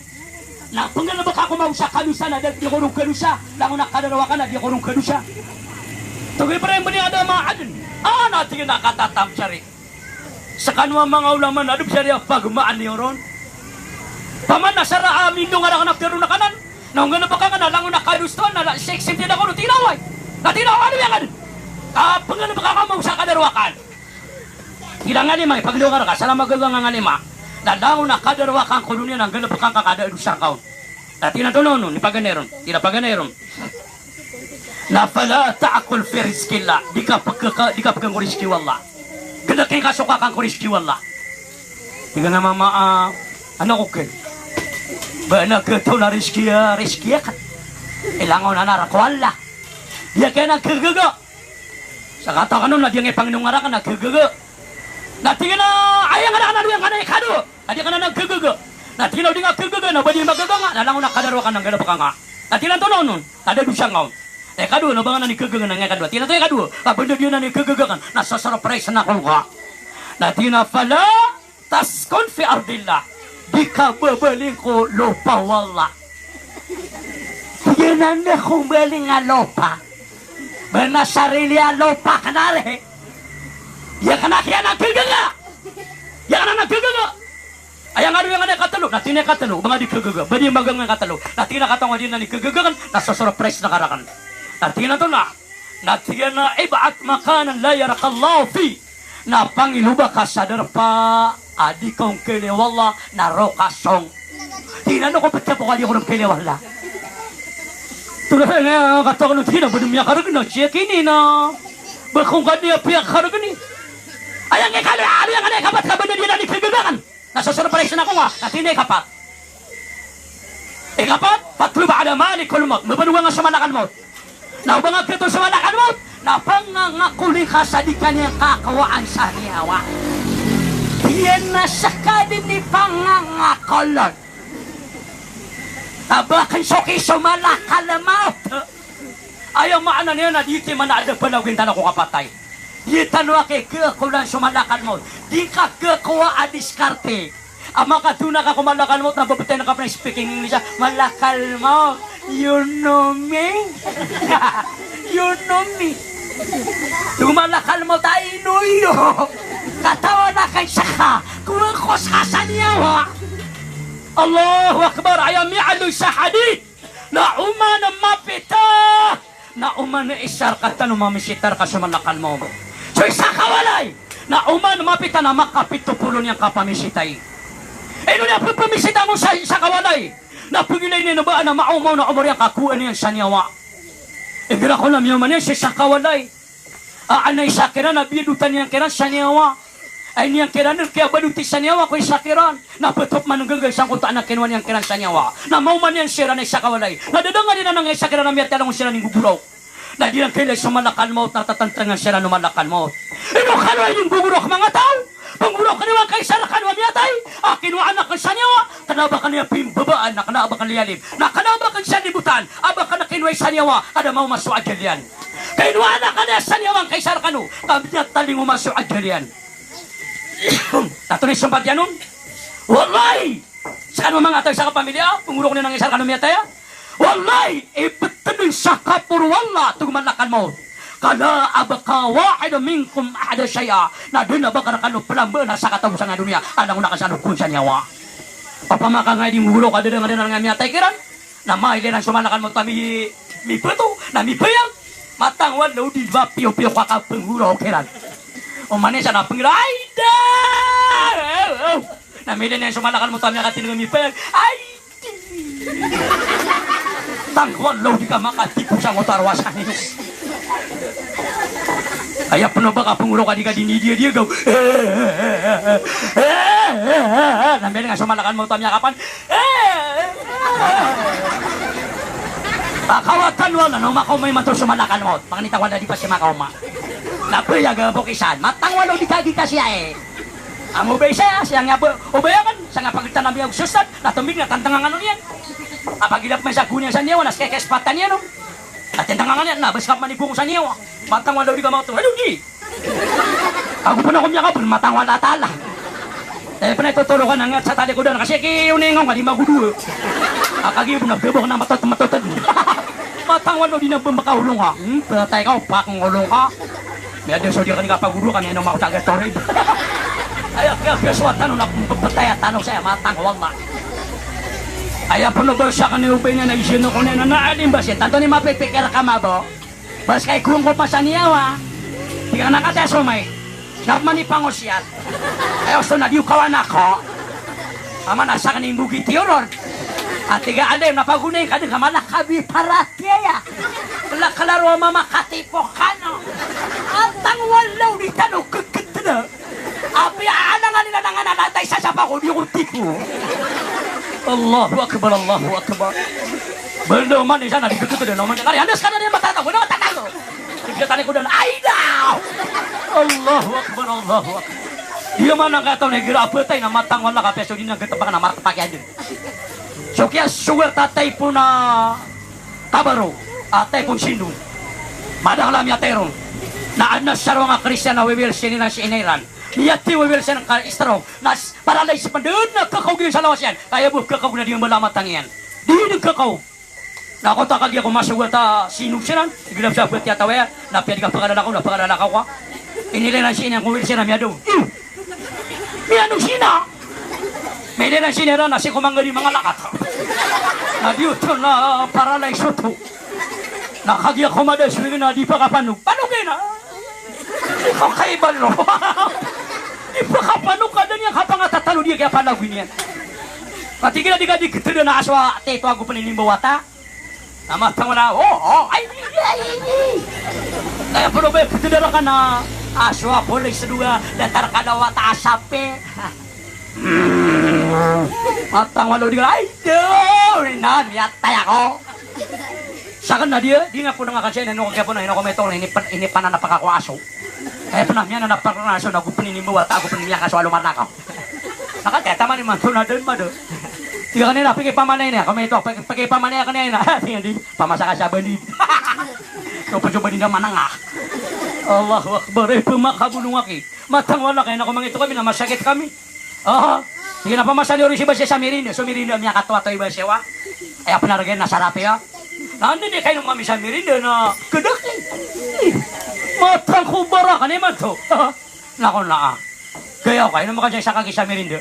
na pnggalbk ako mambo sa kadosaan na da, di ako ron kadosa, langon a kadaro akn na di ako ron kadosa. Tig o Ibrahim bin Adham a adn. Ah, na tig iyan a katatam sari. Skano a manga ulama na adn sari a pagmaan iyan ron. Pamana sara a mindong a rakn a ptharoon akn anan. Na onggalbk akn na langon a kadosaan na la sik sim tida ko ron, tig iyan a oway. Na tig iyan a oway, ano iyan ka dn? Ka pnggalbk ako mambo sa kadaro akn. Tig iyan a ngalima, ipagdongar ka, sala magaga nga ngalima. Na langon a kadaro akn ko doniya na nggalbk angka ka da a dosa angka on. Na tig iyan a antonaa onon, ipaganay ron. Tig iyan a paganay ron. Na fala ta'kul fi rizqillah. Di ka pkaka, di ka pkanggo rizki o Allah. Gdaki ngka so kakan ko rizki o Allah. Tig iyan a mama, ah, ano ko ken? Ba na gto na rizki, ah, rizki akn. Ilangon anan rk o Allah. Di akn a gagaga. Sakataw kano na di angka ipangdongar akn a gagaga. Na tig iyan a aya ngka na, ano iyan ka na ikadowa. Na di angka na gagaga. Na tig iyan a o di ngka gagaga na ba di magaga nga, na langon a kadaro akn na nggalbk angka. Na tig iyan a antonaa onon, na da a dosa angka on. Na ikadowa, na ba ngka na di gagaga na ngka ikadowa. Tig iyan a antonaa ikadowa, a ba ngka di na di gagaga akn, na sosurprise ako ngka. Na tig iyan a fala taskun fi ardillah. Di ka babaling ko lopa o Allah. Tig iyan a anda ko mbaling a lopa? Ba na sarili a lopa akn ari. Di akn a kiyan a gagaga. Di akn a gagaga. Aya ngka dowa, aya ngka na ikatlo. Na tig iyan a ikatlo, ba ngka di gagaga. Ba di magaga nga ikatlo. Na tig iyan a ikatlo, nga di na di gagaga akn, na sosurprise na ka rakn. Na tig iyan a antonaa. Na tig iyan a ib'ath makanan la yaraqullahu fik. Na pangiloba ka sa darpa a di ka on kailay o Allah, na roo ka song. Tig iyan a anda ko pthapo ka di ako ron kailay o Allah. Tonaa nga kataw kano, tig iyan a ba dn miyakargn a siya kini na. Ba ko ngka di a piyakargni. Aya ngka ikalo, aya ngka na ikapat ka ba na di na di gagaga akn. Na sosurprise ako ngka, na tig iyan a ikapat. Ikapat, fatlub ala malikil maut. Mbabaloy ngka so malakal maut. Na o ba ngka gto so malakal maut, na pangangakoli ka sa di ka niyan kakowaan sa niyawa. Tig iyan a ska dn i pangangakol on. Tabaken so ki so malakal maut. Aya maana niyan na di ti mana ada palaw gintana ko kapatay. Di tano a kikhakolan so malakal maut. Di ka khakowa a diskarte. A makatona ka ko malakal maut na babatayan ka pn a speaking English a, "Malakal maut, you know me?" "You know me?" Tig o malakal maut a, "I know you." Katawan akn ska. Kowaan ko ska sa niyawa. Allahu Akbar. Aya miyaaloy sa hadith. Na oman mapita, na oman isa rktano mamisita rka so malakal maut. So isa ka walay, na oman mapita na makapito polo niyan kapamisita i. Ino niyan pphamisita on sa isa ka walay? Na pagilay niyan o ba adn a maomaon a omor iyan ka kowaan iyan sa niyawa. Igira kon a miyaoma niyan sa isa ka walay. A, adn a isa kiran a biyadotan iyan kiran sa niyawa. Ay niyan kiran dn kiyabadoti sa niyawa ko isa kiran. Na ptop man nggaga i sangkoto a adn a kinowa niyan kiran sa niyawa. Na maoma niyan siran a isa ka walay. Na dadanga dn anan a isa kiran a miyatay a langon siran i nggogorok. Na di iran kailay so malakal maut na tatantngan siran o malakal maut. Ino kano a inggogorok manga taw? Pnggorokn iyan ka isa rkano a miyatay a kinowaan akn sa niyawa. Kna ba akn iyan pimbabaan, na kna ba akn liyalim, na kna ba akn siyan libotan, a ba akn Ino i saniyawa ka da maoma so ajal iyan. Ka ino anak a da saniyawa ngka i isa rkano ka miyatalingoma so ajal iyan. Na antonaa i sompat iyan on? Wallahi, skano manga taw sa kapamilya, pngorok niyan a isa rkano miyatay a, wallahi, iptdn sa kaporo o Allah, tig o malakal maut, ka la abqa wahidun minkum ahada shay'a. Na da a ba ka rkano plambaan a sakataw sangkai a doniya a langon a kasalogon saniyawa. Opama ka ngka di nggorok a da dn a miyatay kiran, na mailay iran so malakal maut a mi, mipato, na mibayag. Matang wala o di ba piyo-piyo ka kapngorok iran. Oman i isa na pngorok, ay da! Na mailay iran so malakal maut a miyakatindg a mibayag, ay da! Tang wala o di ka makatipo sa ngoto a rowasan iyo. Aya pn o ba ka pngorok a di ka di nidiya-diya gaw. Na mailay iran so malakal maut a miyakapan. Akawatan wala na makaoma imanto so malakal maut. Pangni ta wala di pasi makaoma. Na bayag a bokisan. Matang wala o di ka di ka siya e. Amo ba isa, siya nga ba, o ba iyan, sa nga pagkita na miyag sustan, na tombig na tantang angano niyan. Apagilap man sa guniyan saniyawa, na skekespatan iyan, no? Na tantang angano niyan, na bas ka man i gong saniyawa. Matang wala o di ka makato. Aduh, di! Ago pn ako miyakapn, matang wala tala. Tayo pn a itotoro ka na ngat sa talikodan, kasi ki onengaw nga di magodo. Akagi pn a bebok na matot-matot. Matang wala o di na bembeka olong ka. Hmm, patay ka, opak ng olong ka. Miyada so di ka di kapagodo ka, miyano mako taga torid. Aya, kaya, kaya swatan o na pembetaya tano saya, matang wala. Aya pn o ba sa kani o ba niyan a izin o ko niyan na alim ba siya. Tanto ni mapipikir ka mabo. Bas kay gonggo pa saniyawa. Di ka nakataya somay. Na pman i pangosiyat. Ay, osto na di o kawan ako. Aman a sakn i mbogi tiyoron. A tig a aday, na pagonay ka dn ka malakabi paratiyaya. Kla-, klaro a mamakatipo kano. Antang wala o di tano kkd na. Apiya alangan iran a ngana na tay sasapa ko di ko tiko. Allahu Akbar, Allahu Akbar. Banda oman i isa na di kkd na oman. Kari andas ka na di matatago, na matatago. Tig sa talikodan, ay da! Allahu Akbar, Allahu Akbar. Iya man angkataw na igira a patay na matang wala ka piya so di na gtpak na martpak iyan dn. So kiyasogat a taypo na Kabaro, a taypo n Sindong. Madakl a miyatay ron. Na adn a sarong a Kristiyan a wewilsin iran si ina iran. Miyatay wewilsin ka stroke. Na s-, paralyze pn dn a kakaog iyan sa lawas iyan. Ka aya bo kakaog na di mbala a matang iyan. Di dn kakaog. Na koto a kagiya ko masogat a Sindong siran. Igira sa bati a taw aya. Na piya di ka pakalalakaw, na pakalalakaw ka. Inilay iran si ina iyan ko wheelchair a miyadaw. Ih! Miyano sina. Mailay iran si ina iran na sii ko mangadi mangalakat. Na di oto na paralyze oto. Na kagiya ko mada so ina di pakapanog. Panog ina. Di pakaibalo. Di pakapanog ka dn iyan kapangatatalo di kiyapalagoy niyan. Pati kila di ka di ktd na aso a tito ago pn inimbawata. Na matang wala, oh, oh, ay, ay, ay, ay. Kaya pn o ba ktd rka na aso a polis dowa, datar ka daw a taas a pe. Matang wala o di ka, ay, do, ina, miyatay ako. Sakn na di, di nga pn nga kasi, ino ko kaya pn, ino ko metong, ini pan-, ini pananapak ako a aso. Kaya pn a miyananapak rka na aso, na go pn inimbawata, go pn miyakaso a lomalakaw. Makatetaman imanto na dn mado. Tig akn ina, pkipamanay niyan, kami ito, pki-, pkipamanay akn ina. Tig iyan di, pamasa ka sa bandid. So, pn so bandid a mananga. Allahu Akbar, eh, pmakabolong aki. Matang wala ka ina ko mangito kami na masakit kami. Aha. Tig iyan a pamasa niyo ron si Basiya sa Mirinda. So Mirinda, miyakatowa-towa i Basiya wa. Aya pn a rgn na sarap iya. Na anda di kainom kami sa Mirinda na kdaki. Matang ko bara ka na imanto. Aha. Nako na, ah. Gaya ka, inom ka sa isa ka gisa Mirinda.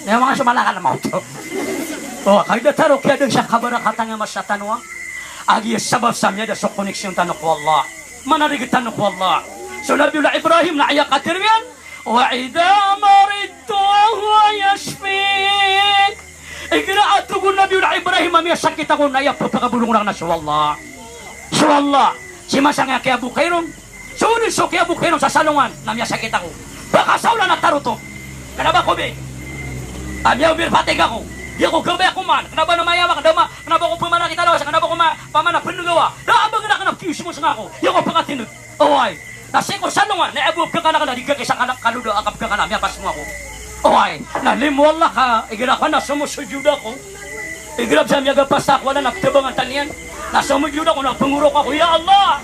Na iyan manga so malakal maut. O, kay da taro kiyadn sa kabarakatan a masa tano, ah. Agiya sabap sa miyada so koneksyon tano ko Allah. Manarigit tano ko Allah. So Nabiyullah Ibrahim na aya katharo iyan, "Wa idha maridtu fahuwa yashfin." Igira a tig o Nabiyullah Ibrahim a miyasakit ako na aya pphakabolong rakn na so Allah. So Allah. Sii masa nga kiyabokay ron. So dn so kiyabokay ron sa salongan na miyasakit ako. Pakasaolan a tarotop. Kna ba ko bi. A miyaomirpatig ako. Di ako gabay ako man. Kna ba na mayawa, kna ba, kna ba ko pmanakit a lawas, kna ba ko ma-, pamana pngawa. Da a ba kna kna kiyosomo sa nga ako. Di ako pkatindg. Oway. Na sii ko salongan, na aya bo pkakana kna di gagay sa kala-, kaloda a kapkakana, miyapas mo ako. Oway, na limo Allah ka, igira ko na somosojud ako. Igira bsa miyagapasa ako, wala na ptabangan tano iyan. Na somojud ako na pngorok ako, ya Allah.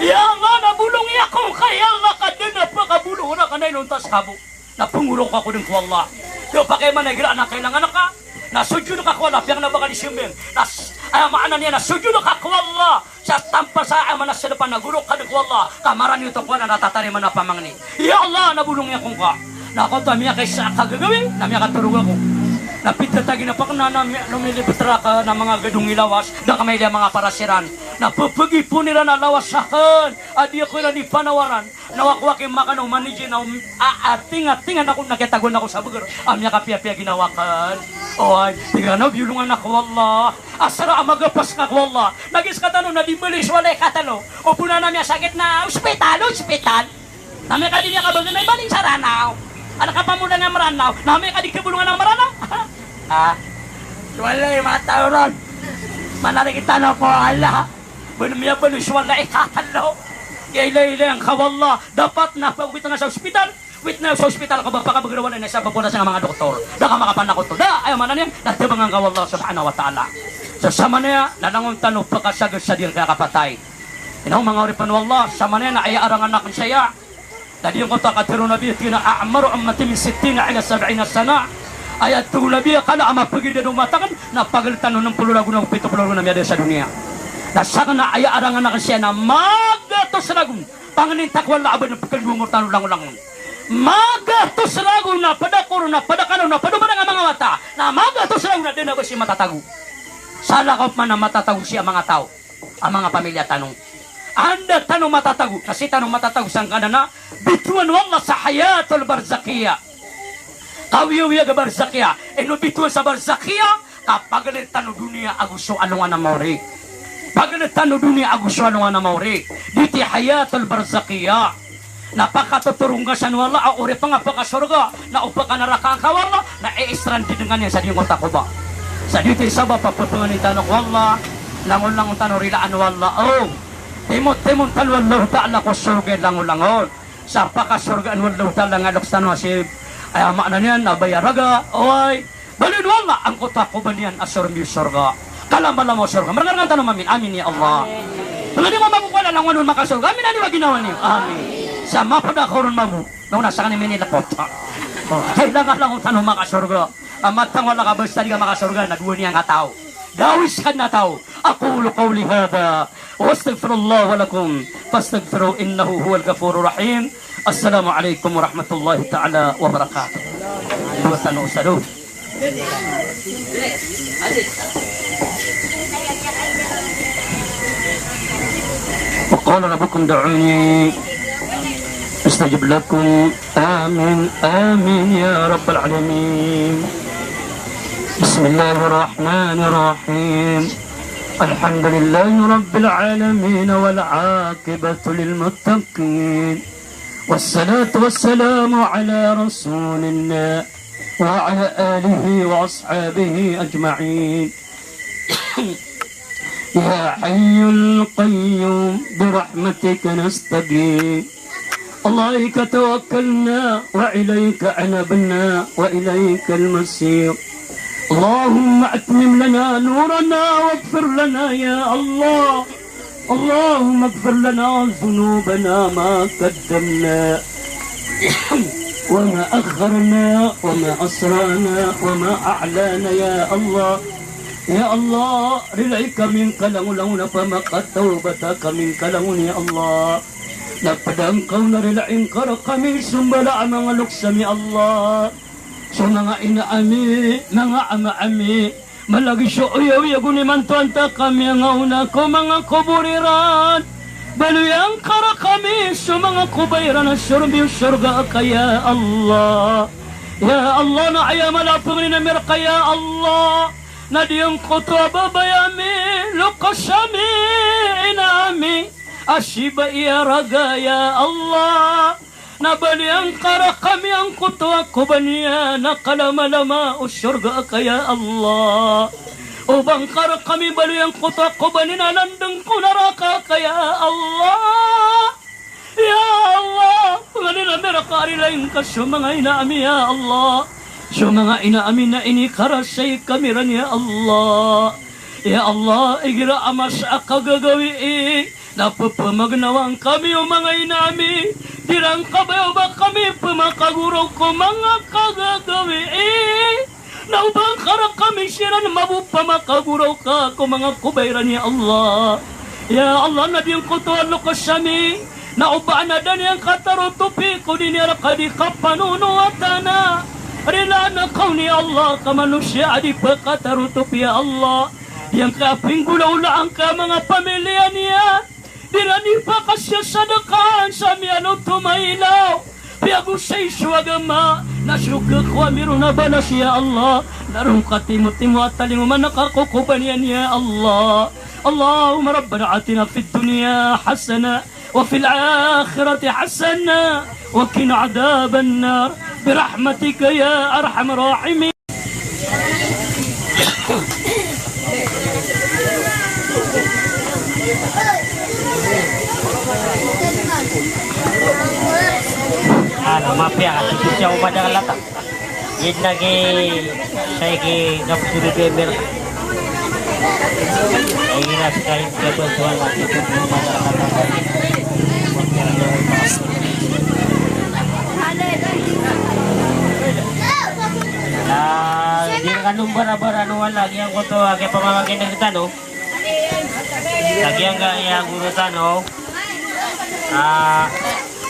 Ya Allah, na bolongi ako ngka, ya Allah, ka da a pkabolong rakn a inonta sa kabo. Na pngorok ako dn ko Allah. Da pakaymana igira na kailangan ka. Na sojud ka ko Allah, piyakna ba ka di simbing. Na s-, aya maana niyan na sojud ka ko Allah. Sa tampal sa aya maana sa dn a pnagorok ka dn ko Allah. Ka marani oto ko Allah na tatarimaan a pamangni. Ya Allah, na bolongi ako ngka. Na kaoto a miyakaisa a kagagawii, na miyakatorog ako. Na pithataginapa akn na, na mi-, na milibet rakn a manga gadong i lawas, da kamailay a manga paras iran. Na pphagipon iran a lawas akn, a di ako iran di panawaran. Na wakowaki makano maniji na om-, a, a, tinga-tinga na ako na kiyatagoan ako sa bgr. A miyakapiyapiya ginawa akn. Oway, tig akn a biolongan ako o Allah. Asar a magapas ngka ko Allah. Na giya sktano na di mbaloy so walay katlo. O pn a miyasakit na ospital, ospital. Na amay ka di niyan kabaloy na ibaling sa Ranaw. Adn a kapamolangan a Mranaw. Na amay ka di kabolongan a Mranaw. Ah. Walay mataw ron. Manariki tano ko Allah. Bn miyabaloy so walay katlo. Giya ilay-ilay ngka o Allah. Dapat na pagowit na sa ospital. Owit na sa ospital ka ba pakabgr o walay na isa ba pola sa manga doktor. Da ka makapanakoto. Da, aya maana niyan, na tabangan ka o Allah subhanahu wa ta'ala. Sa samanaya, na langon tano pkasagad sa di ngka kapatay. Ino manga oripen o Allah, samanaya na aya arangan akn saya. Na di ngkoto a katharo o Nabi, tig iyan a, "A'maru ummati min sittina ila sab'ina sana." Aya tig o Nabi a kala a mapagidad o umat akn, na pagltan o nm polo ragon ago pito polo ragon a miyada sa doniya. Na sakn na aya arangan akn saya na magatos ragon. Pangnin ta ko Allah a ba dn pkhalbong o tano langolangon. Magatos ragon a pd a koro, a pd a kanaw, a pd o manga manga wata. Na magatos ragon a da a ba sii matatago. Salakaw pman a matatago sii a manga taw. A manga pamilya tano. Anda tano matatago, na sii tano matatago sangkanan a bitowan o Allah sa hayatul barzakhiya. Kawiyawiyag a barzakhiya. Ino bitowan sa barzakhiya, ka pagltan o doniya ago so alongan a maori. Pagltan o doniya ago so alongan a maori. Diti hayatul barzakhiya. Na pakatotorong ka san o Allah, a oripen ka pkasorga, na o pkanaraka ngka o Allah, na i-stranded ngka niyan sa di ngkoto a koba. Sa diti sabap a pphangnin tano ko Allah, langolangon tano rilaan o Allah. O, timotimoon tano o Allahu Ta'ala ko sorga langolangon. Sa pakasorgaan o Allahu Ta'ala nga loks tano a sii, aya maana niyan, a ba aya raga, oway. Baloyn o Allah angkoto a koba niyan a sormiyo sorga. Kalamalama o sorga. Mrngarngan tano mamin. Amin ya Allah. Pangadi mo mako ko Allah langon on makasorga. Amin, ani wa ginawa niyo. Amin. Sa mapd a koron mamo. Na ona sakn i minilkot. O, kailangan langon tano makasorga. A matang o Allah ka basta di ka makasorga na dowa niyan kataw. Dawis ka na taw. Aqulu qawli hadha. Wa astaghfirullah wa lakum. Fastaghfiruhu innahu huwal ghafurur rahim. Assalamu alaikum warahmatullahi ta'ala wabarakatuh. Dowa tano, sado. وقال ربكم ادعوني أستجب لكم. آمين، آمين يا رب العالمين. بسم الله الرحمن الرحيم. الحمد لله رب العالمين والعاقبة للمتقين. والصلاة والسلام على رسول الله وعلى آله وأصحابه أجمعين. يا حي القيوم برحمتك نستغيث. عليك توكلنا وإليك أنبنا وإليك المصير. اللهم أتمم لنا نورنا واغفر لنا يا الله. اللهم اغفر لنا ذنوبنا ما قدمنا وما أخرنا وما أسررنا وما أعلنا يا الله. Ya Allah, rilai kami ngka langolangon a phamakatawbata kami ngka langon, ya Allah. Na pd angka on a rilai ngka rkami so mbala a manga loks ami, ya Allah. So manga ina ami, manga ama ami, malagid so oyagoyag on imanto a antaa kami a ngaona ko manga kobor iran. Baloya ngka rkami so manga kobor iran a sormiyo sorga ka, ya Allah. Ya Allah, na aya mala a pangnin ami rka, ya Allah, na di angkoto a babay ami, loks ami, ina ami, a sii ba iya raga, ya Allah. Na baloya ngka rkami angkoto a koba niyan a kalamalama o sorga ka, ya Allah. O ba ngka rkami baloya angkoto a koba niyan a landng ko naraka ka, ya Allah. Ya Allah, pangnin ami rka a rilai ngka so manga ina ami, ya Allah. So manga ina ami na inikarasay kami ran, ya Allah. Ya Allah, igira a masa a kagagawii na pphamagnawaan kami o manga ina ami, di ran kabaya o ba kami pmakagoro ko manga kagagawii. Na o ba ngka rakami siran mabopama kagoro ka ko manga kobay ran, ya Allah. Ya Allah, na di ngkoto a loks ami na o ba na da niyan katarotopi ko di niyan rka di kapanonowatana. Rilaan ka on, ya Allah, ka manosiya a di pkatarotopi, ya Allah. Giyangkaya pinggolaolaan ka a manga pamiliya niyan, di ran di pakasiyasadkaan sa miyaaloto mailaw. Piyagosay so agama na so khakowa ami ron a balas, ya Allah. Na ron katimotimo a talingoman a kakokoban iyan, ya Allah. Allahumma rabbana atina fid dunya hasanah wa fil akhirati hasanah wa qina adhaban nar, bi rahmatika ya arhamar rahimin. Ano, mapiya, ati siya o madagalata. Id na ki, saya ki, kapsuru di Amerika. Ay, ina, sekali, siya po, tuwan, ati siya po, madagalata. Na, di ka numbara-bara no wala, giyangkoto a kiyapamamakineg tano. Sa giyangkaya goro tano, ah,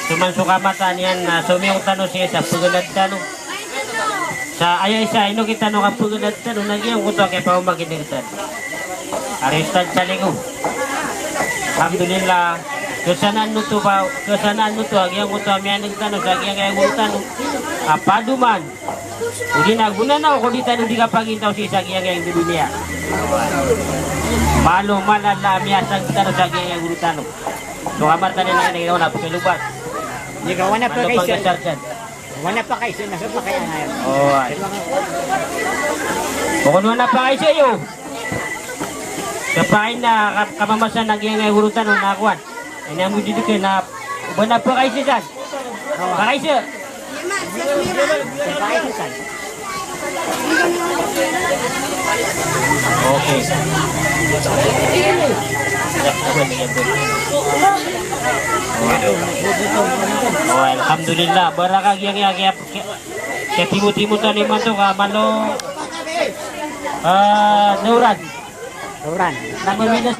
so man so kamatan iyan na somiyong tano sii sa pganad tano. Sa aya isa, ino kitano ka pganad tano, na giyangkoto a kiyapamamakineg tano. Ari Ustadh Salingo. Alhamdulillah. Kasanaan oto ba, kasanaan oto a giyangkoto a miyaneg tano sa giyangkaya goro tano a padoman. Odi na gonanaw ko di tano di kapagintaw sii sa giyangkaya doniya. Malo malala a miyasag tano sa giyangkaya goro tano. So kamar tano na ina, ina, ina, pagkalubat. Di ka wana pagkaisa. Wana pagkaisa na sa pagkaisa. Oh, ay. Bokon wana pagkaisa iyo. Sa pain na ka-, kamamasa na giyangkaya goro tano na kuwan. Ina mo di dike na, o ba na pakaisa san? Pakaisa. Pakaisa san? Okay. Oh, alhamdulillah. Baraka giyangkaya, kaya, kaya, kaya timo-timo tano imanto ka malo. Ah, Nauran. Nauran. Nama minus